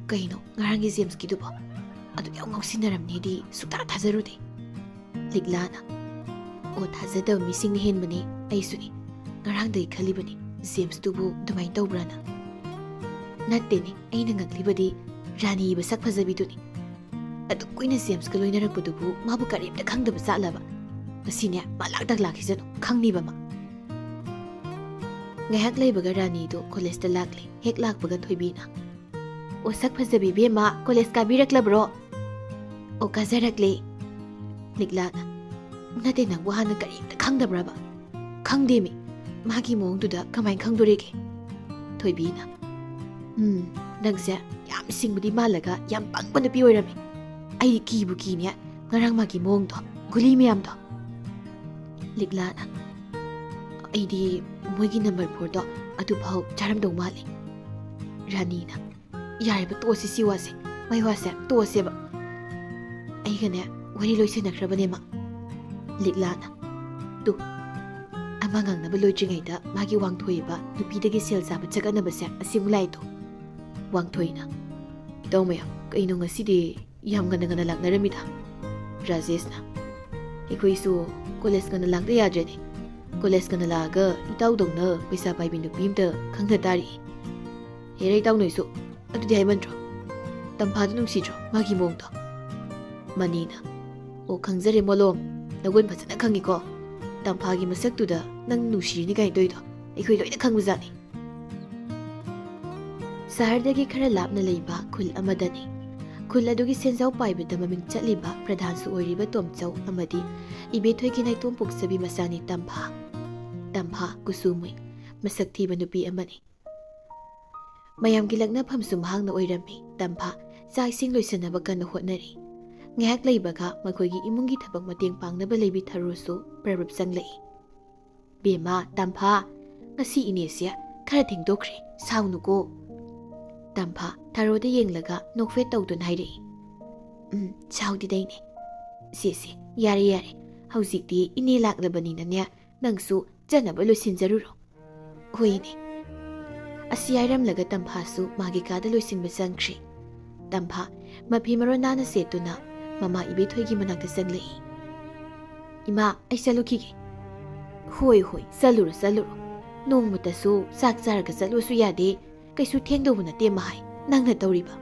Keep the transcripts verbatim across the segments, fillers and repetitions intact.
"ꯀꯩꯅꯣ ꯉꯔꯥꯡꯒꯤ ꯖꯦꯝꯁꯀꯤꯗꯨꯕꯣ? ꯑꯗꯨꯛ ꯌꯥꯝ ꯉꯥꯎꯁꯤꯟꯅꯔꯝꯅꯤꯗꯤ ꯁꯨꯛꯊꯥ ꯊꯥꯖꯔꯨꯗꯦ꯫" ꯂꯤꯛꯂꯥꯅ, "ꯑꯣ, ꯊꯥꯖꯗꯕ ꯃꯤꯁꯤꯡꯅ ꯍꯦꯟꯕꯅꯦ꯫ ꯑꯩꯁꯨꯅꯤ꯫ ꯉꯔꯥꯡꯗꯒꯤ ꯈꯜꯂꯤꯕꯅꯤ, ꯖꯦꯝꯁꯇꯨꯕꯨ ꯑꯗꯨꯃꯥꯏꯅ ꯇꯧꯕ꯭ꯔꯥꯅ꯫" "ꯅꯠꯇꯦꯅꯦ, ꯑꯩꯅ ꯉꯛꯂꯤꯕꯗꯤ ꯔꯥꯅꯤ ꯃꯁꯛ ꯐꯖꯕꯤꯗꯨꯅꯤ꯫ ꯑꯗꯨꯛ ꯀꯨꯏꯅ ꯖꯦꯝꯁꯀ ꯂꯣꯏꯅꯔꯛꯄꯗꯨꯕꯨ ꯃꯥꯕꯨ ꯀꯔꯤꯝꯇ ꯈꯪꯗꯕ ꯖꯥꯠꯂꯕ? ꯉꯁꯤꯅꯦ ꯃꯥ ꯂꯥꯛꯇ ꯂꯥꯛꯈꯤꯁꯅꯨ, ꯈꯪꯅꯤꯕ ꯃꯥ꯫" ꯉꯥꯏꯍꯥꯛ ꯂꯩꯕꯒ ꯔꯥꯅꯤꯗꯣ ꯀꯣꯂꯦꯖꯇ ꯂꯥꯛꯂꯦ꯫ ꯍꯦꯛ ꯂꯥꯛꯄꯒ ꯊꯣꯏꯕꯤꯅ, "ꯑꯣ, ꯁꯛ ꯐꯖꯕꯤ ꯏꯕꯦꯝꯃ, ꯀꯣꯂꯦꯖ ꯀꯥꯕꯤꯔꯛꯂꯕ꯭ꯔꯣ?" "ꯑꯣ, ꯀꯥꯖꯔꯛꯂꯦ꯫" ꯂꯤꯛꯂꯥꯅ, "ꯅꯠꯇꯦ, ꯅꯪꯕꯨ ꯍꯥꯟꯅ ꯀꯔꯤꯝꯇ ꯈꯪꯗꯕ꯭ꯔꯕ?" "ꯈꯪꯗꯦꯃꯤ, ꯃꯥꯒꯤ ꯃꯑꯣꯡꯗꯨꯗ ꯀꯃꯥꯏꯅ ꯈꯪꯗꯣꯔꯤꯒꯦ?" ꯊꯣꯏꯕꯤꯅ, "ꯎꯝ, ꯅꯪꯁꯦ ꯌꯥꯝ ꯁꯤꯡꯕꯗꯤ ꯃꯥꯜꯂꯒ ꯌꯥꯝ ꯄꯪꯕ ꯅꯨꯄꯤ ꯑꯣꯏꯔꯝꯃꯤ꯫ ꯑꯩꯗꯤ ꯀꯤꯕꯨ ꯀꯤꯅꯦ ꯉꯔꯥꯡ ꯃꯥꯒꯤ ꯃꯑꯣꯡꯗꯣ, ꯒꯨꯂꯤ ꯃꯌꯥꯝꯗꯣ꯫" ꯂꯤꯛꯂꯥꯅ, "ꯑꯩꯗꯤ ꯃꯣꯏꯒꯤ ꯅꯝꯕꯔ ꯐꯣꯔꯗꯣ ꯑꯗꯨꯐꯥꯎ ꯆꯥꯔꯝꯗꯧ ꯃꯥꯜꯂꯤ꯫" ꯔꯥꯅꯤꯅ, "ꯌꯥꯔꯦꯕ, ꯇꯣꯛꯑꯁꯤ ꯁꯤ ꯋꯥꯁꯦ꯫ ꯃꯩ ꯋꯥꯁꯦ ꯇꯣꯛꯑꯁꯦꯕ꯫ ꯑꯩꯒꯅꯦ ꯋꯥꯔꯤ ꯂꯣꯏꯁꯤꯟꯅꯈ꯭ꯔꯕꯅꯦ ꯃꯥ꯫" ꯂꯤꯛꯂꯥꯅ, "ꯇꯨ, ꯑꯃ ꯉꯥꯡꯅꯕ ꯂꯣꯏꯗ꯭ꯔꯤꯉꯩꯗ ꯃꯥꯒꯤ ꯋꯥꯡꯊꯣꯏꯕ ꯅꯨꯄꯤꯗꯒꯤ ꯁꯦꯜ ꯆꯥꯕ ꯆꯒꯠꯅꯕꯁꯦ ꯑꯁꯤ ꯑꯃꯨꯛ ꯂꯥꯛꯏꯗꯣ꯫" ꯋꯥꯡꯊꯣꯏꯅ, "ꯏꯇꯥꯎ ꯃꯌꯥꯝ, ꯀꯩꯅꯣ ꯉꯁꯤꯗꯤ ꯌꯥꯝ ꯉꯟꯅ ꯉꯟꯅ ꯂꯥꯛꯅꯔꯝꯃꯤꯗ?" ꯔꯥꯖꯦꯁꯅ, "ꯑꯩꯈꯣꯏꯁꯨ ꯀꯣꯂꯦꯖ ꯉꯟꯅ ꯂꯥꯛꯇ ꯌꯥꯗ꯭ꯔꯦꯅꯦ꯫ ꯀꯣꯂꯦꯖ ꯉꯟꯅ ꯂꯥꯛꯑꯒ ꯏꯇꯥꯎꯗꯧꯅ ꯄꯩꯁꯥ ꯄꯥꯏꯕꯤ ꯅꯨꯄꯤ ꯑꯝꯇ ꯈꯪꯅ ꯇꯥꯔꯤ꯫ ꯍꯦꯔꯥ, ꯏꯇꯥꯎ ꯅꯣꯏꯁꯨ ꯑꯗꯨꯗꯤ ꯍꯥꯏꯃꯟꯗ꯭ꯔꯣ? ꯇꯝꯐꯥꯗꯨ ꯅꯨꯡꯁꯤꯗ꯭ꯔꯣ ꯃꯥꯒꯤ ꯃꯑꯣꯡꯗꯣ?" ꯃꯅꯤꯅ, "ꯑꯣ, ꯈꯪꯖꯔꯦ ꯃꯣꯂꯣꯝ, ꯅꯒꯨꯟ ꯐꯖꯅ ꯈꯪꯉꯤꯀꯣ꯫ ꯇꯝꯐꯥꯒꯤ ꯃꯁꯛꯇꯨꯗ ꯅꯪ ꯅꯨꯡꯁꯤꯔꯤꯅꯤ ꯀꯥꯏꯅ ꯇꯧꯔꯤꯗꯣ ꯑꯩꯈꯣꯏ ꯂꯣꯏꯅ ꯈꯪꯕꯖꯥꯠꯅꯤ꯫" ꯁꯍꯔꯗꯒꯤ ꯈꯔ ꯂꯥꯞꯅ ꯂꯩꯕ ꯈꯨꯜ ꯑꯃꯗꯅꯤ꯫ ꯈꯨꯜ ꯑꯗꯨꯒꯤ ꯁꯦꯟꯖꯥꯎ ꯄꯥꯏꯕꯗ ꯃꯃꯤꯡ ꯆꯠꯂꯤꯕ ꯄ꯭ꯔꯙꯥꯟꯁꯨ ꯑꯣꯏꯔꯤꯕ ꯇꯣꯝꯆꯧ ꯑꯃꯗꯤ ꯏꯕꯦꯊꯣꯏꯒꯤ ꯅꯥꯏꯇꯣꯝ ꯄꯣꯛꯆꯕꯤ ꯃꯆꯥꯅꯤ ꯇꯝꯐꯥ꯫ ꯇꯝꯐꯥ ꯀꯨꯆꯨ ꯃꯨꯏ, ꯃꯁꯛ ꯊꯤꯕ ꯅꯨꯄꯤ ꯑꯃꯅꯤ꯫ ꯃꯌꯥꯝꯒꯤ ꯂꯛꯅꯐꯝꯁꯨ ꯃꯍꯥꯛꯅ ꯑꯣꯏꯔꯝꯃꯤ꯫ ꯇꯝꯐꯥ ꯆꯥꯛ ꯏꯁꯤꯡ ꯂꯣꯏꯁꯤꯟꯅꯕ ꯀꯟꯅ ꯍꯣꯠꯅꯔꯤ꯫ ꯉꯥꯏꯍꯥꯛ ꯂꯩꯕꯒ ꯃꯈꯣꯏꯒꯤ ꯏꯃꯨꯡꯒꯤ ꯊꯕꯛ ꯃꯇꯦꯡ ꯄꯥꯡꯅꯕ ꯂꯩꯕꯤ ꯊꯔꯣꯁꯨ ꯄ꯭ꯔꯞ ꯄ꯭ꯔꯞ ꯆꯪꯂꯛꯏ꯫ "ꯕꯦꯝꯃ, ꯇꯝꯐꯥ, ꯉꯁꯤ ꯏꯅꯦꯁꯦ ꯈꯔ ꯊꯦꯡꯗꯣꯛꯈ꯭ꯔꯦ, ꯁꯥꯎꯅꯨꯀꯣ꯫" ꯇꯝꯐꯥ ꯊꯔꯣꯗ ꯌꯦꯡꯂꯒ ꯅꯣꯛꯐꯦꯠ ꯇꯧꯗꯨꯅ ꯍꯥꯏꯔꯛꯏ꯫ "ꯎꯝ, ꯁꯥꯎꯗꯦꯗ ꯏꯅꯦ꯫ ꯁꯦ, ꯁꯦ, ꯌꯥꯔꯦ, ꯌꯥꯔꯦ꯫ ꯍꯧꯖꯤꯛꯇꯤ ꯏꯅꯦ ꯂꯥꯛꯂꯕꯅꯤꯅꯅꯦ, ꯅꯪꯁꯨ ꯆꯠꯅꯕ ꯂꯣꯏꯁꯤꯟꯖꯔꯨꯔꯣ꯫" "ꯍꯣꯏ ꯏꯅꯦ꯫" ꯑꯁꯤ ꯍꯥꯏꯔꯝꯂꯒ ꯇꯝꯐꯥꯁꯨ ꯃꯥꯒꯤ ꯀꯥꯗ ꯂꯣꯏꯁꯤꯟꯕ ꯆꯪꯈ꯭ꯔꯦ꯫ ꯇꯝꯐꯥ ꯃꯐꯤ ꯃꯔꯣꯟ ꯅꯥꯟꯅ ꯁꯦꯠꯇꯨꯅ ꯃꯃꯥ ꯏꯕꯦꯊꯣꯏꯒꯤ ꯃꯅꯥꯛꯇ ꯆꯪꯂꯛꯏ꯫ "ꯏꯃꯥ, ꯑꯩ ꯆꯠꯂꯨꯈꯤꯒꯦ꯫" "ꯍꯣꯏ, ꯍꯣꯏ, ꯆꯠꯂꯨꯔꯣ, ꯆꯠꯂꯨꯔꯣ꯫ ꯅꯣꯡꯃꯇꯁꯨ ꯆꯥꯛ ꯆꯥꯔꯒ ꯆꯠꯂꯨꯁꯨ ꯌꯥꯗꯦ꯫ ꯀꯩꯁꯨ ꯊꯦꯡꯗꯧꯕ ꯅꯠꯇꯦ, ꯃꯍꯥꯏ꯫ ꯅꯪꯅ ꯇꯧꯔꯤꯕ꯫"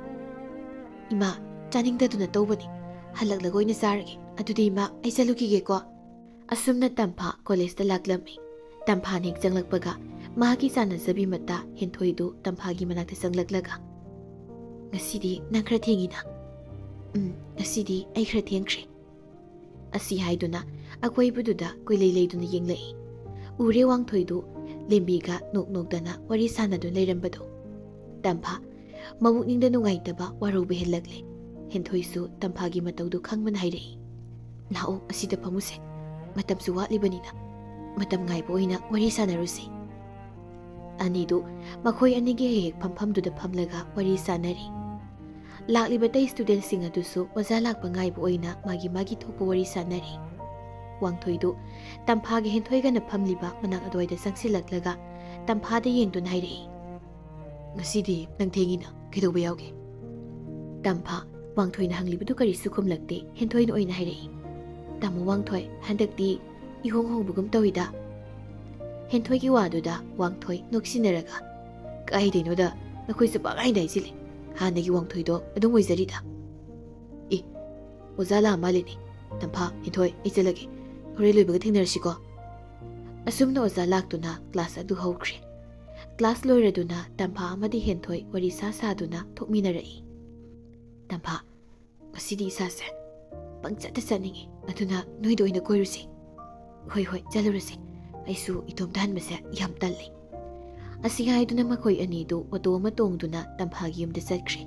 "ꯏꯃꯥ, ꯆꯥꯅꯤꯡꯗꯗꯨꯅ ꯇꯧꯕꯅꯤ꯫ ꯍꯜꯂꯛꯂꯒ ꯑꯣꯏꯅ ꯆꯥꯔꯒꯦ꯫ ꯑꯗꯨꯗꯤ ꯏꯃꯥ, ꯑꯩ ꯆꯠꯂꯨꯈꯤꯒꯦꯀꯣ꯫" ꯑꯁꯨꯝꯅ ꯇꯝꯐꯥ ꯀꯣꯂꯦꯖꯇ ꯂꯥꯛꯂꯝꯃꯤ꯫ ꯇꯝꯐꯥꯅ ꯍꯦꯛ ꯆꯪꯂꯛꯄꯒ ꯃꯍꯥꯛꯀꯤ ꯆꯥꯟꯅꯖꯕꯤ ꯃꯇꯥ ꯍꯦꯟꯊꯣꯏꯗꯨ ꯇꯝꯐꯥꯒꯤ ꯃꯅꯥꯛꯇ ꯆꯪꯂꯛꯂꯒ, "ꯉꯁꯤꯗꯤ ꯅꯪ ꯈꯔ ꯊꯦꯡꯉꯤꯅ꯫" "ꯎꯝ, ꯉꯁꯤꯗꯤ ꯑꯩ ꯈꯔ ꯊꯦꯡꯈ꯭ꯔꯦ꯫" ꯑꯁꯤ ꯍꯥꯏꯗꯨꯅ ꯑꯀꯣꯏꯕꯗꯨꯗ ꯀꯣꯏꯂꯩ ꯂꯩꯗꯨꯅ ꯌꯦꯡꯂꯛꯏ꯫ ꯎꯔꯦ ꯋꯥꯡꯊꯣꯏꯗꯨ ꯂꯦꯝꯕꯤꯒ ꯅꯣꯛ ꯅꯣꯛꯇꯅ ꯋꯥꯔꯤ ꯁꯥꯟꯅꯗꯨꯅ ꯂꯩꯔꯝꯕꯗꯣ꯫ ꯇꯝꯐꯥ ꯃꯕꯨꯛꯅꯤꯡꯗ ꯅꯨꯡꯉꯥꯏꯇꯕ ꯋꯥꯔꯧꯕ ꯍꯦꯜꯂꯛꯂꯦ꯫ ꯍꯦꯟꯊꯣꯏꯁꯨ ꯇꯝꯐꯥꯒꯤ ꯃꯇꯧꯗꯨ ꯈꯪꯕꯅ ꯍꯥꯏꯔꯛꯏ, "ꯂꯥꯛꯑꯣ, ꯑꯁꯤꯗ ꯐꯝꯃꯨꯁꯦ꯫ ꯃꯇꯝꯁꯨ ꯋꯥꯠꯂꯤꯕꯅꯤꯅ ꯃꯇꯝ ꯉꯥꯏꯕ ꯑꯣꯏꯅ ꯋꯥꯔꯤ ꯁꯥꯟꯅꯔꯨꯁꯦ꯫" ꯑꯅꯤꯗꯨ ꯃꯈꯣꯏ ꯑꯅꯤꯒꯤ ꯍꯦꯛ ꯍꯦꯛ ꯐꯝꯐꯝꯗꯨꯗ ꯐꯝꯂꯒ ꯋꯥꯔꯤ ꯁꯥꯟꯅꯔꯤ꯫ ꯂꯥꯛꯂꯤꯕ ꯑꯇꯩ ꯁ꯭ꯇꯨꯗꯦꯟꯠꯁꯤꯡ ꯑꯗꯨꯁꯨ ꯑꯣꯖꯥ ꯂꯥꯛꯄ ꯉꯥꯏꯕ ꯑꯣꯏꯅ ꯃꯥꯒꯤ ꯃꯥꯒꯤ ꯊꯣꯛꯄ ꯋꯥꯔꯤ ꯁꯥꯟꯅꯔꯤ꯫ ꯋꯥꯡꯊꯣꯏꯗꯨ ꯇꯝꯐꯥꯒ ꯍꯦꯟꯊꯣꯏꯒꯅ ꯐꯝꯂꯤꯕ ꯃꯅꯥꯛ ꯑꯗꯨꯋꯥꯏꯗ ꯆꯪꯁꯤꯜꯂꯛꯂꯒ ꯇꯝꯐꯥꯗ ꯌꯦꯡꯗꯨꯅ ꯍꯥꯏꯔꯛꯏ, "ꯉꯁꯤꯗꯤ ꯅꯪ ꯊꯦꯡꯉꯤꯅ, ꯀꯩꯗꯧꯕ ꯌꯥꯎꯒꯦ?" ꯇꯝꯐꯥ ꯋꯥꯡꯊꯣꯏꯅ ꯍꯪꯂꯤꯕꯗꯨ ꯀꯔꯤꯁꯨ ꯈꯨꯝꯂꯛꯇꯦ꯫ ꯍꯦꯟꯊꯣꯏꯅ ꯑꯣꯏꯅ ꯍꯥꯏꯔꯛꯏ, "ꯇꯥꯃꯣ ꯋꯥꯡꯊꯣꯏ, ꯍꯟꯗꯛꯇꯤ ꯏꯍꯣꯡ ꯍꯣꯡꯕꯒꯨꯝ ꯇꯧꯏꯗ꯫" ꯍꯦꯟꯊꯣꯏꯒꯤ ꯋꯥꯗꯨꯗ ꯋꯥꯡꯊꯣꯏ ꯅꯣꯛꯁꯤꯟꯅꯔꯒ, "ꯀꯥꯏꯗꯩꯅꯣꯗ, ꯅꯈꯣꯏꯁꯨ ꯄꯪꯍꯥꯏꯗ ꯍꯥꯏꯖꯤꯜꯂꯤ꯫ ꯍꯥꯟꯅꯒꯤ ꯋꯥꯡꯊꯣꯏꯗꯣ ꯑꯗꯨꯝ ꯑꯣꯏꯖꯔꯤꯗ꯫" "ꯑꯦ, ꯑꯣꯖꯥ ꯂꯥꯛꯑ ꯃꯥꯜꯂꯤꯅꯦ꯫ ꯇꯝꯐꯥ, ꯍꯦꯟꯊꯣꯏ, ꯑꯩ ꯆꯠꯂꯒꯦ꯫ ꯍꯣꯔꯦꯟ ꯂꯣꯏꯕꯒ ꯊꯦꯡꯅꯔꯁꯤꯀꯣ꯫" ꯑꯁꯨꯝꯅ ꯑꯣꯖꯥ ꯂꯥꯛꯇꯨꯅ ꯀ꯭ꯂꯥꯁ ꯑꯗꯨ ꯍꯧꯈ꯭ꯔꯦ꯫ ꯀ꯭ꯂꯥꯁ ꯂꯣꯏꯔꯗꯨꯅ ꯇꯝꯐꯥ ꯑꯃꯗꯤ ꯍꯦꯟꯊꯣꯏ ꯋꯥꯔꯤ ꯁꯥ ꯁꯥꯗꯨꯅ ꯊꯣꯛꯃꯤꯟꯅꯔꯛꯏ꯫ ꯇꯝꯐꯥ, "ꯉꯁꯤꯗꯤ ꯏꯁꯥꯁꯦ ꯄꯪꯆꯠꯇ ꯆꯠꯅꯤꯡꯉꯤ, ꯑꯗꯨꯅ ꯅꯣꯏꯗ ꯑꯣꯏꯅ ꯀꯣꯏꯔꯨꯁꯤ꯫" "ꯍꯣꯏ, ꯍꯣꯏ, ꯆꯠꯂꯨꯔꯁꯤ꯫ ꯑꯩꯁꯨ ꯏꯇꯣꯝꯇ ꯍꯟꯕꯁꯦ ꯌꯥꯝ ꯇꯜꯂꯤ꯫" ꯑꯁꯤ ꯍꯥꯏꯗꯨꯅ ꯃꯈꯣꯏ ꯑꯅꯤꯗꯨ ꯑꯣꯇꯣ ꯑꯃ ꯇꯣꯡꯗꯨꯅ ꯇꯝꯐꯥꯒꯤ ꯌꯨꯝꯗ ꯆꯠꯈ꯭ꯔꯦ꯫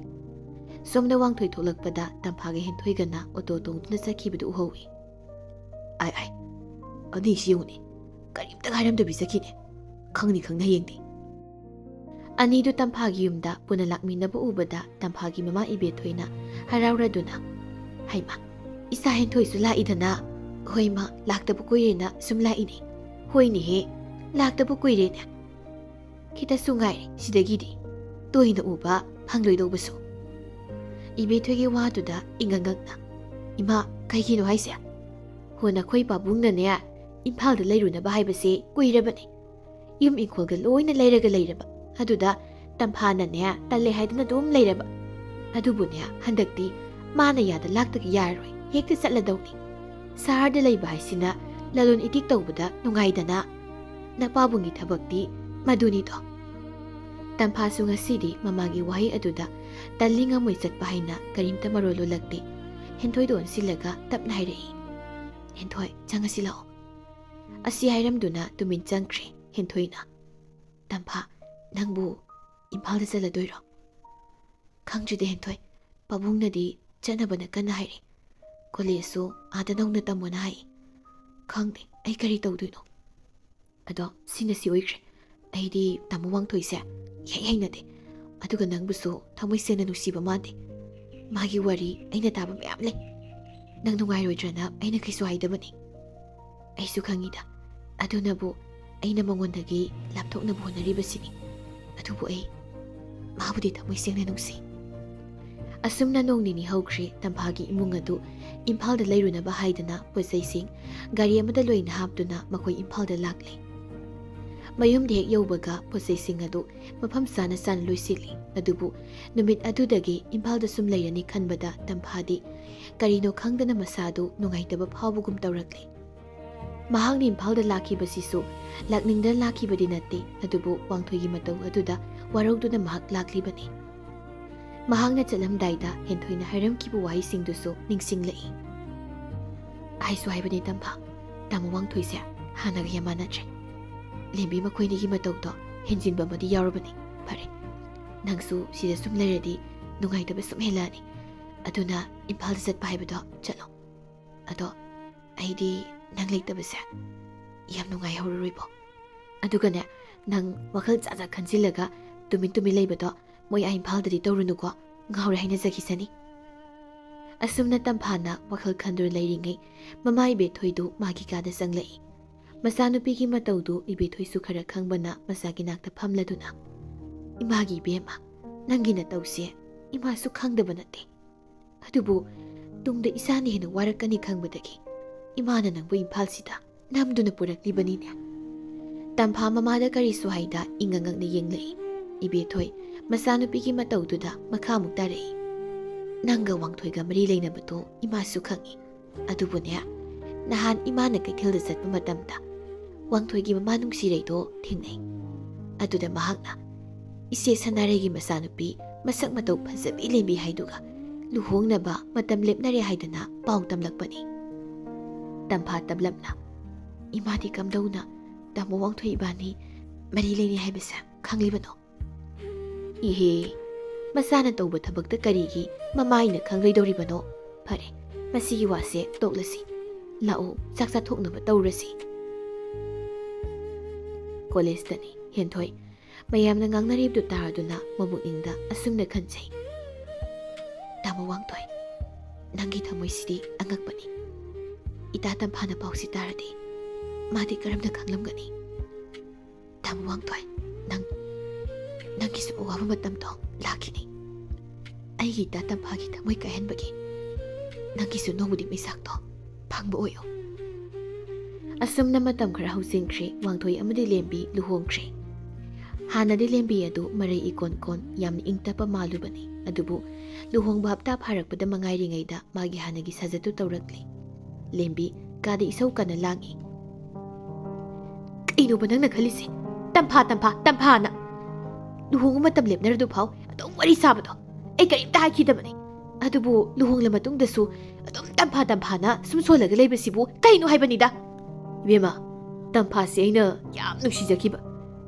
ꯁꯣꯝꯗ ꯋꯥꯡꯊꯣꯏ ꯊꯣꯛꯂꯛꯄꯗ ꯇꯝꯐꯥꯒ ꯍꯦꯟꯊꯣꯏꯒꯅ ꯑꯣꯇꯣ ꯇꯣꯡꯗꯨꯅ ꯆꯠꯈꯤꯕꯗꯨ ꯎꯍꯧꯏ꯫ "ꯑꯥꯏ, ꯑꯥꯏ, ꯑꯅꯤꯁꯤ ꯌꯦꯡꯉꯨꯅꯦ, ꯀꯔꯤꯝꯇ ꯍꯥꯏꯔꯝꯗꯕꯤ ꯆꯠꯈꯤꯅꯦ꯫ ꯈꯪꯅꯤ ꯈꯪꯅ ꯌꯦꯡꯗꯦ꯫" ꯑꯅꯤꯗꯨ ꯇꯝꯐꯥꯒꯤ ꯌꯨꯝꯗ ꯄꯨꯟꯅ ꯂꯥꯛꯃꯤꯟꯅꯕ ꯎꯕꯗ ꯇꯝꯐꯥꯒꯤ ꯃꯃꯥ ꯏꯕꯦꯊꯣꯏꯅ ꯍꯔꯥꯎꯔꯗꯨꯅ, "ꯍꯩꯃꯥ, ꯏꯆꯥ ꯍꯦꯟꯊꯣꯏꯁꯨ ꯂꯥꯛꯏꯗꯅ?" "ꯍꯣꯏ ꯃꯥ, ꯂꯥꯛꯇꯕ ꯀꯨꯏꯔꯦꯅ ꯁꯨꯝ ꯂꯥꯛꯏꯅꯦ꯫" "ꯍꯣꯏꯅꯦꯍꯦ, ꯂꯥꯛꯇꯕ ꯀꯨꯏꯔꯦꯅꯦ꯫ ꯈꯤꯇꯁꯨ ꯉꯥꯏꯔꯦ ꯁꯤꯗꯒꯤꯗꯤ ꯇꯣꯏꯅ ꯎꯕ ꯐꯪꯂꯣꯏꯗꯧꯕꯁꯨ꯫" ꯏꯕꯦꯊꯣꯏꯒꯤ ꯋꯥꯗꯨꯗ ꯏꯉꯛ ꯉꯛꯅ, "ꯏꯃꯥ, ꯀꯩꯒꯤꯅꯣ ꯍꯥꯏꯁꯦ? ꯍꯣ, ꯅꯈꯣꯏ ꯄꯥꯕꯨꯡꯅꯅꯦ ꯏꯝꯐꯥꯜꯗ ꯂꯩꯔꯨꯅꯕ ꯍꯥꯏꯕꯁꯦ ꯀꯨꯏꯔꯕꯅꯤ꯫ ꯌꯨꯝ ꯏꯪꯈꯣꯜꯒ ꯂꯣꯏꯅ ꯂꯩꯔꯒ ꯂꯩꯔꯕ꯫ ꯑꯗꯨꯗ ꯇꯝꯐꯥꯅꯅꯦ ꯇꯜꯂꯦ ꯍꯥꯏꯗꯅ ꯑꯗꯨꯝ ꯂꯩꯔꯕ꯫ ꯑꯗꯨꯕꯨꯅꯦ, ꯍꯟꯗꯛꯇꯤ ꯃꯥꯅ ꯌꯥꯗ ꯂꯥꯛꯇꯒꯤ ꯌꯥꯔꯔꯣꯏ, ꯍꯦꯛꯇ ꯆꯠꯂꯗꯧꯅꯤ꯫ ꯁꯍꯔꯗ ꯂꯩꯕ ꯍꯥꯏꯁꯤꯅ ꯂꯂꯣꯟ ꯏꯇꯤꯛ ꯇꯧꯕꯗ ꯅꯨꯡꯉꯥꯏꯗꯅ꯫ ꯅꯄꯥꯕꯨꯡꯒꯤ ꯊꯕꯛꯇꯤ ꯃꯗꯨꯅꯤꯗꯣ꯫" ꯇꯝꯐꯥꯁꯨ ꯉꯁꯤꯗꯤ ꯃꯃꯥꯒꯤ ꯋꯥꯍꯩ ꯑꯗꯨꯗ ꯇꯜꯂꯤ ꯉꯝꯃꯣꯏ ꯆꯠꯄ ꯍꯥꯏꯅ ꯀꯔꯤꯝꯇ ꯃꯔꯣꯜ ꯂꯣꯜꯂꯛꯇꯦ꯫ ꯍꯦꯟꯊꯣꯏꯗ ꯑꯣꯟꯁꯤꯜꯂꯒ ꯇꯞꯅ ꯍꯥꯏꯔꯛꯏ, "ꯍꯦꯟꯊꯣꯏ, ꯆꯪꯉꯁꯤ ꯂꯥꯛꯑꯣ꯫" ꯑꯁꯤ ꯍꯥꯏꯔꯝꯗꯨꯅ ꯇꯨꯃꯤꯟ ꯆꯪꯈ꯭ꯔꯦ ꯍꯦꯟꯊꯣꯏꯅ꯫ "ꯇꯝꯐꯥ, ꯅꯪꯕꯨ ꯏꯝꯐꯥꯜꯗ ꯆꯠꯂꯗꯣꯏꯔꯣ?" "ꯈꯪꯗ꯭ꯔꯤꯗ ꯍꯦꯟꯊꯣꯏ, ꯄꯥꯕꯨꯡꯅꯗꯤ ꯆꯠꯅꯕꯅ ꯀꯟꯅ ꯍꯥꯏꯔꯤ꯫ ꯀꯣꯂꯦꯖꯁꯨ ꯑꯥꯗ ꯅꯧꯅ ꯇꯝꯃꯣꯅ ꯍꯥꯏ꯫ ꯈꯪꯗꯦ ꯑꯩ ꯀꯔꯤ ꯇꯧꯗꯣꯏꯅꯣ꯫ ꯑꯗꯣ ꯁꯤꯅ ꯁꯤ ꯑꯣꯏꯈ꯭ꯔꯦ, ꯑꯩꯗꯤ ꯇꯥꯃꯣ ꯋꯥꯡꯊꯣꯏꯁꯦ ꯏꯍꯩ ꯍꯩꯅꯗꯦ꯫ ꯑꯗꯨꯒ ꯅꯪꯕꯨꯁꯨ ꯊꯃꯣꯏ ꯁꯦꯡꯅ ꯅꯨꯡꯁꯤꯕ ꯃꯥꯟꯗꯦ꯫ ꯃꯥꯒꯤ ꯋꯥꯔꯤ ꯑꯩꯅ ꯇꯥꯕ ꯃꯌꯥꯝ ꯂꯩ꯫ ꯅꯪ ꯅꯨꯡꯉꯥꯏꯔꯣꯏꯗ꯭ꯔꯅ ꯑꯩꯅ ꯀꯩꯁꯨ ꯍꯥꯏꯗꯕꯅꯤ꯫ ꯑꯩꯁꯨ ꯈꯪꯉꯤꯗ, ꯑꯗꯨꯅꯕꯨ ꯑꯩꯅ ꯃꯉꯣꯟꯗꯒꯤ ꯂꯥꯞꯊꯣꯛꯅꯕ ꯍꯣꯠꯅꯔꯤꯕꯁꯤꯅꯤ꯫ ꯑꯗꯨꯕꯨ ꯑꯩ ꯃꯥꯕꯨꯗꯤ ꯊꯃꯣꯏ ꯁꯦꯡꯅ ꯅꯨꯡꯁꯤ꯫" ꯑꯁꯨꯝꯅ ꯅꯣꯡ ꯅꯤꯅꯤ ꯍꯧꯈ꯭ꯔꯦ꯫ ꯇꯝꯐꯥꯒꯤ ꯏꯃꯨꯡ ꯑꯗꯨ ꯏꯝꯐꯥꯜꯗ ꯂꯩꯔꯨꯅꯕ ꯍꯥꯏꯗꯅ ꯄꯣꯠꯆꯩꯁꯤꯡ ꯒꯥꯔꯤ ꯑꯃꯗ ꯂꯣꯏꯅ ꯍꯥꯞꯇꯨꯅ ꯃꯈꯣꯏ ꯏꯝꯐꯥꯜꯗ ꯂꯥꯛꯂꯦ꯫ ꯃꯌꯨꯝꯗ ꯍꯦꯛ ꯌꯧꯕꯒ ꯄꯣꯠꯆꯩꯁꯤꯡ ꯑꯗꯨ ꯃꯐꯝ ꯆꯥꯅ ꯆꯥꯅ ꯂꯣꯏꯁꯤꯜꯂꯤ꯫ ꯑꯗꯨꯕꯨ ꯅꯨꯃꯤꯠ ꯑꯗꯨꯗꯒꯤ ꯏꯝꯐꯥꯜꯗ ꯁꯨꯝ ꯂꯩꯔꯅꯤ ꯈꯟꯕꯗ ꯇꯝꯐꯥꯗꯤ ꯀꯔꯤꯅꯣ ꯈꯪꯗꯅ ꯃꯁꯥꯗꯨ ꯅꯨꯡꯉꯥꯏꯇꯕ ꯐꯥꯎꯕꯒꯨꯝ ꯇꯧꯔꯛꯂꯦ꯫ ꯃꯍꯥꯛꯅ ꯏꯝꯐꯥꯜꯗ ꯂꯥꯛꯈꯤꯕꯁꯤꯁꯨ ꯂꯥꯛꯅꯤꯡꯗꯅ ꯂꯥꯛꯈꯤꯕꯗꯤ ꯅꯠꯇꯦ, ꯑꯗꯨꯕꯨ ꯋꯥꯡꯊꯣꯏꯒꯤ ꯃꯇꯧ ꯑꯗꯨꯗ ꯋꯥꯔꯧꯗꯨꯅ ꯃꯍꯥꯛ ꯂꯥꯛꯂꯤꯕꯅꯤ꯫ ꯃꯍꯥꯛꯅ ꯆꯠꯂꯝꯗꯥꯏꯗ ꯍꯦꯟꯊꯣꯏꯅ ꯍꯥꯏꯔꯝꯈꯤꯕ ꯋꯥꯍꯩꯁꯤꯡꯗꯨꯁꯨ ꯅꯤꯡꯁꯤꯡꯂꯛꯏ꯫ "ꯍꯥꯏꯁꯨ ꯍꯥꯏꯕꯅꯤ ꯇꯝꯐꯥ, ꯇꯥꯃꯣ ꯋꯥꯡꯊꯣꯏꯁꯦ ꯍꯥꯟꯅꯒ ꯌꯥꯝ ꯃꯥꯟꯅꯗ꯭ꯔꯦ꯫ ꯂꯦꯝꯕꯤ ꯃꯈꯣꯏꯅꯤꯒꯤ ꯃꯇꯧꯗꯣ ꯍꯦꯟꯖꯤꯟꯕ ꯑꯃꯗꯤ ꯌꯥꯎꯔꯕꯅꯤ꯫ ꯐꯔꯦ, ꯅꯪꯁꯨ ꯁꯤꯗ ꯁꯨꯝ ꯂꯩꯔꯗꯤ ꯅꯨꯡꯉꯥꯏꯇꯕ ꯁꯨꯝ ꯍꯦꯜꯂꯛꯑꯅꯤ꯫ ꯑꯗꯨꯅ ꯏꯝꯐꯥꯜꯗ ꯆꯠꯄ ꯍꯥꯏꯕꯗꯣ ꯆꯠꯂꯣ꯫ ꯑꯗꯣ ꯑꯩꯗꯤ ꯅꯪ ꯂꯩꯇꯕꯁꯦ ꯌꯥꯝ ꯅꯨꯡꯉꯥꯏꯍꯧꯔꯔꯣꯏꯕꯣ꯫ ꯑꯗꯨꯒꯅꯦ, ꯅꯪ ꯋꯥꯈꯜ ꯖꯥꯠ ꯖꯥꯠ ꯈꯟꯖꯤꯜꯂꯒ ꯇꯨꯃꯤꯟ ꯇꯨꯃꯤꯟ ꯂꯩꯕꯗꯣ ꯃꯣꯏ ꯑꯥ ꯏꯝꯐꯥꯜꯗꯗꯤ ꯇꯧꯔꯨꯅꯨꯀꯣ, ꯉꯥꯎꯔꯦ ꯍꯥꯏꯅꯖꯈꯤꯁꯅꯤ꯫" ꯑꯁꯨꯝꯅ ꯇꯝꯐꯥꯅ ꯋꯥꯈꯜ ꯈꯟꯗꯨꯅ ꯂꯩꯔꯤꯉꯩ ꯃꯃꯥ ꯏꯕꯦꯊꯣꯏꯗꯨ ꯃꯥꯒꯤ ꯀꯥꯗ ꯆꯪꯂꯛꯏ꯫ ꯃꯆꯥꯅꯨꯄꯤꯒꯤ ꯃꯇꯧꯗꯨ ꯏꯕꯦꯊꯣꯏꯁꯨ ꯈꯔ ꯈꯪꯕꯅ ꯃꯆꯥꯒꯤ ꯅꯥꯛꯇ ꯐꯝꯂꯗꯨꯅ, "ꯏꯃꯥꯒꯤ ꯏꯕꯦꯝꯃ, ꯅꯪꯒꯤ ꯅꯇꯧꯁꯦ ꯏꯃꯥꯁꯨ ꯈꯪꯗꯕ ꯅꯠꯇꯦ꯫ ꯑꯗꯨꯕꯨ ꯇꯨꯡꯗ ꯏꯆꯥꯅ ꯍꯦꯟꯅ ꯋꯥꯔꯛꯀꯅꯤ ꯈꯪꯕꯗꯒꯤ ꯏꯃꯥꯅ ꯅꯪꯕꯨ ꯏꯝꯐꯥꯜꯁꯤꯗ ꯅꯝꯗꯨꯅ ꯄꯨꯔꯛꯂꯤꯕꯅꯤꯅꯦ꯫ ꯇꯝꯐꯥ ꯃꯃꯥꯗ ꯀꯔꯤꯁꯨ ꯍꯥꯏꯗ ꯏꯉꯛ ꯉꯛꯅ ꯌꯦꯡꯂꯛꯏ꯫ ꯏꯕꯦꯊꯣꯏ ꯃꯆꯥꯅꯨꯄꯤꯒꯤ ꯃꯇꯧꯗꯨꯗ ꯃꯈꯥ ꯑꯃꯨꯛ ꯇꯥꯔꯛꯏ꯫ "ꯅꯪꯒ ꯋꯥꯡꯊꯣꯏꯒ ꯃꯔꯤ ꯂꯩꯅꯕꯗꯣ ꯏꯃꯥꯁꯨ ꯈꯪꯏ꯫ ꯑꯗꯨꯕꯨꯅꯦ, ꯅꯍꯥꯟ ꯏꯃꯥꯅ ꯀꯩꯊꯦꯜꯗ ꯆꯠꯄ ꯃꯇꯝꯗ ꯋꯥꯡꯊꯣꯏꯒꯤ ꯃꯃꯥ ꯅꯨꯡꯁꯤꯔꯩꯗꯣ ꯊꯦꯡꯅꯩ꯫ ꯑꯗꯨꯗ ꯃꯍꯥꯛꯅ ꯏꯆꯦ ꯁꯅꯥꯔꯩꯒꯤ ꯃꯆꯥꯅꯨꯄꯤ ꯃꯁꯛ ꯃꯇꯧ ꯐꯖꯕꯤ ꯂꯦꯝꯕꯤ ꯍꯥꯏꯗꯨꯒ ꯂꯨꯍꯣꯡꯅꯕ ꯃꯇꯝ ꯂꯦꯞꯅꯔꯦ ꯍꯥꯏꯗꯅ ꯄꯥꯎ ꯇꯝꯂꯛꯄꯅꯤ꯫" ꯇꯝꯐꯥ ꯇꯞꯂꯞꯅ, "ꯏꯃꯥꯗꯤ ꯀꯝꯗꯧꯅ ꯇꯥꯃꯣ ꯋꯥꯡꯊꯣꯏ ꯏꯕꯥꯅꯤ ꯃꯔꯤ ꯂꯩꯅꯩ ꯍꯥꯏꯕꯁꯦ ꯈꯪꯂꯤꯕꯅꯣ?" "ꯏꯍꯦ, ꯃꯆꯥꯅ ꯇꯧꯕ ꯊꯕꯛꯇ ꯀꯔꯤꯒꯤ ꯃꯃꯥꯏꯅ ꯈꯪꯂꯣꯏꯗꯧꯔꯤꯕꯅꯣ? ꯐꯔꯦ, ꯃꯁꯤꯒꯤ ꯋꯥꯁꯦ ꯇꯣꯛꯂꯁꯤ꯫ ꯂꯥꯛꯑꯣ, ꯆꯥꯛ ꯆꯥꯊꯣꯛꯅꯕ ꯇꯧꯔꯁꯤ꯫" ꯀꯣꯂꯦꯖꯇꯅꯤ꯫ ꯍꯦꯟꯊꯣꯏ ꯃꯌꯥꯝꯅ ꯉꯥꯡꯅꯔꯤꯕꯗꯨ ꯇꯥꯔꯗꯨꯅ ꯃꯕꯨꯛꯅꯤꯡꯗ ꯑꯁꯨꯝꯅ ꯈꯟꯖꯩ, "ꯇꯥꯃꯣ ꯋꯥꯡꯊꯣꯏ, ꯅꯪꯒꯤ ꯊꯃꯣꯏꯁꯤꯗꯤ ꯑꯉꯛꯄꯅꯤ꯫ ꯏꯇꯥ ꯇꯝꯐꯥꯅ ꯄꯥꯎꯁꯤ ꯇꯥꯔꯗꯤ ꯃꯥꯗꯤ ꯀꯔꯝꯅ ꯈꯪꯂꯝꯒꯅꯤ? ꯇꯥꯃꯣ ꯋꯥꯡꯊꯣꯏ, ꯅꯪ, ꯅꯪꯒꯤꯁꯨ ꯑꯋꯥꯕ ꯃꯇꯝꯗꯣ ꯂꯥꯛꯈꯤꯅꯤ꯫ ꯑꯩꯒꯤ ꯏꯇꯥ ꯇꯝꯐꯥꯒꯤ ꯊꯃꯣꯏ ꯀꯥꯏꯍꯟꯕꯒꯤ ꯅꯪꯒꯤꯁꯨ ꯅꯣꯡꯃꯗꯤ ꯃꯩꯁꯥꯛꯇꯣ ꯐꯪꯕ ꯑꯣꯏꯌꯨ꯫" ꯑꯁꯨꯝꯅ ꯃꯇꯝ ꯈꯔ ꯍꯧꯖꯤꯟꯈ꯭ꯔꯦ꯫ ꯋꯥꯡꯊꯣꯏ ꯑꯃꯗꯤ ꯂꯦꯝꯕꯤ ꯂꯨꯍꯣꯡꯈ꯭ꯔꯦ꯫ ꯍꯥꯟꯅꯗꯤ ꯂꯦꯝꯕꯤ ꯑꯗꯨ ꯃꯔꯩ ꯏꯀꯣꯟ ꯀꯣꯟ, ꯌꯥꯝꯅ ꯏꯪ ꯇꯞꯄ ꯃꯥꯜꯂꯨꯕꯅꯤ꯫ ꯑꯗꯨꯕꯨ ꯂꯨꯍꯣꯡꯕ ꯍꯞꯇꯥ ꯐꯥꯔꯛꯄꯗ ꯃꯉꯥꯏꯔꯤꯉꯩꯗ ꯃꯥꯒꯤ ꯍꯥꯟꯅꯒꯤ ꯁꯥꯖꯠꯇꯨ ꯇꯧꯔꯛꯂꯦ꯫ ꯂꯦꯝꯕꯤ ꯀꯥꯗ ꯏꯁꯧ ꯀꯟꯅ ꯂꯥꯡꯏ꯫ "ꯀꯩꯅꯣꯕ ꯅꯪꯅ ꯈꯜꯂꯤꯁꯦ? ꯇꯝꯐꯥ, ꯇꯝꯐꯥ, ꯇꯝꯐꯥꯅ꯫ ꯂꯨꯍꯣꯡꯕ ꯃꯇꯝ ꯂꯦꯞꯅꯔꯗꯨ ꯐꯥꯎ ꯑꯗꯨꯝ ꯋꯥꯔꯤ ꯁꯥꯕꯗꯣ ꯑꯩ ꯀꯔꯤꯝꯇ ꯍꯥꯏꯈꯤꯗꯕꯅꯦ꯫ ꯑꯗꯨꯕꯨ ꯂꯨꯍꯣꯡꯂ ꯃꯇꯨꯡꯗꯁꯨ ꯑꯗꯨꯝ ꯇꯝꯐꯥ ꯇꯝꯐꯥꯅ ꯁꯨꯝ ꯁꯣꯜꯂꯒ ꯂꯩꯕꯁꯤꯕꯨ ꯀꯩꯅꯣ ꯍꯥꯏꯕꯅꯤꯗ꯫ ꯏꯕꯦꯝꯃ, ꯇꯝꯐꯥꯁꯦ ꯑꯩꯅ ꯌꯥꯝ ꯅꯨꯡꯁꯤꯖꯈꯤꯕ꯫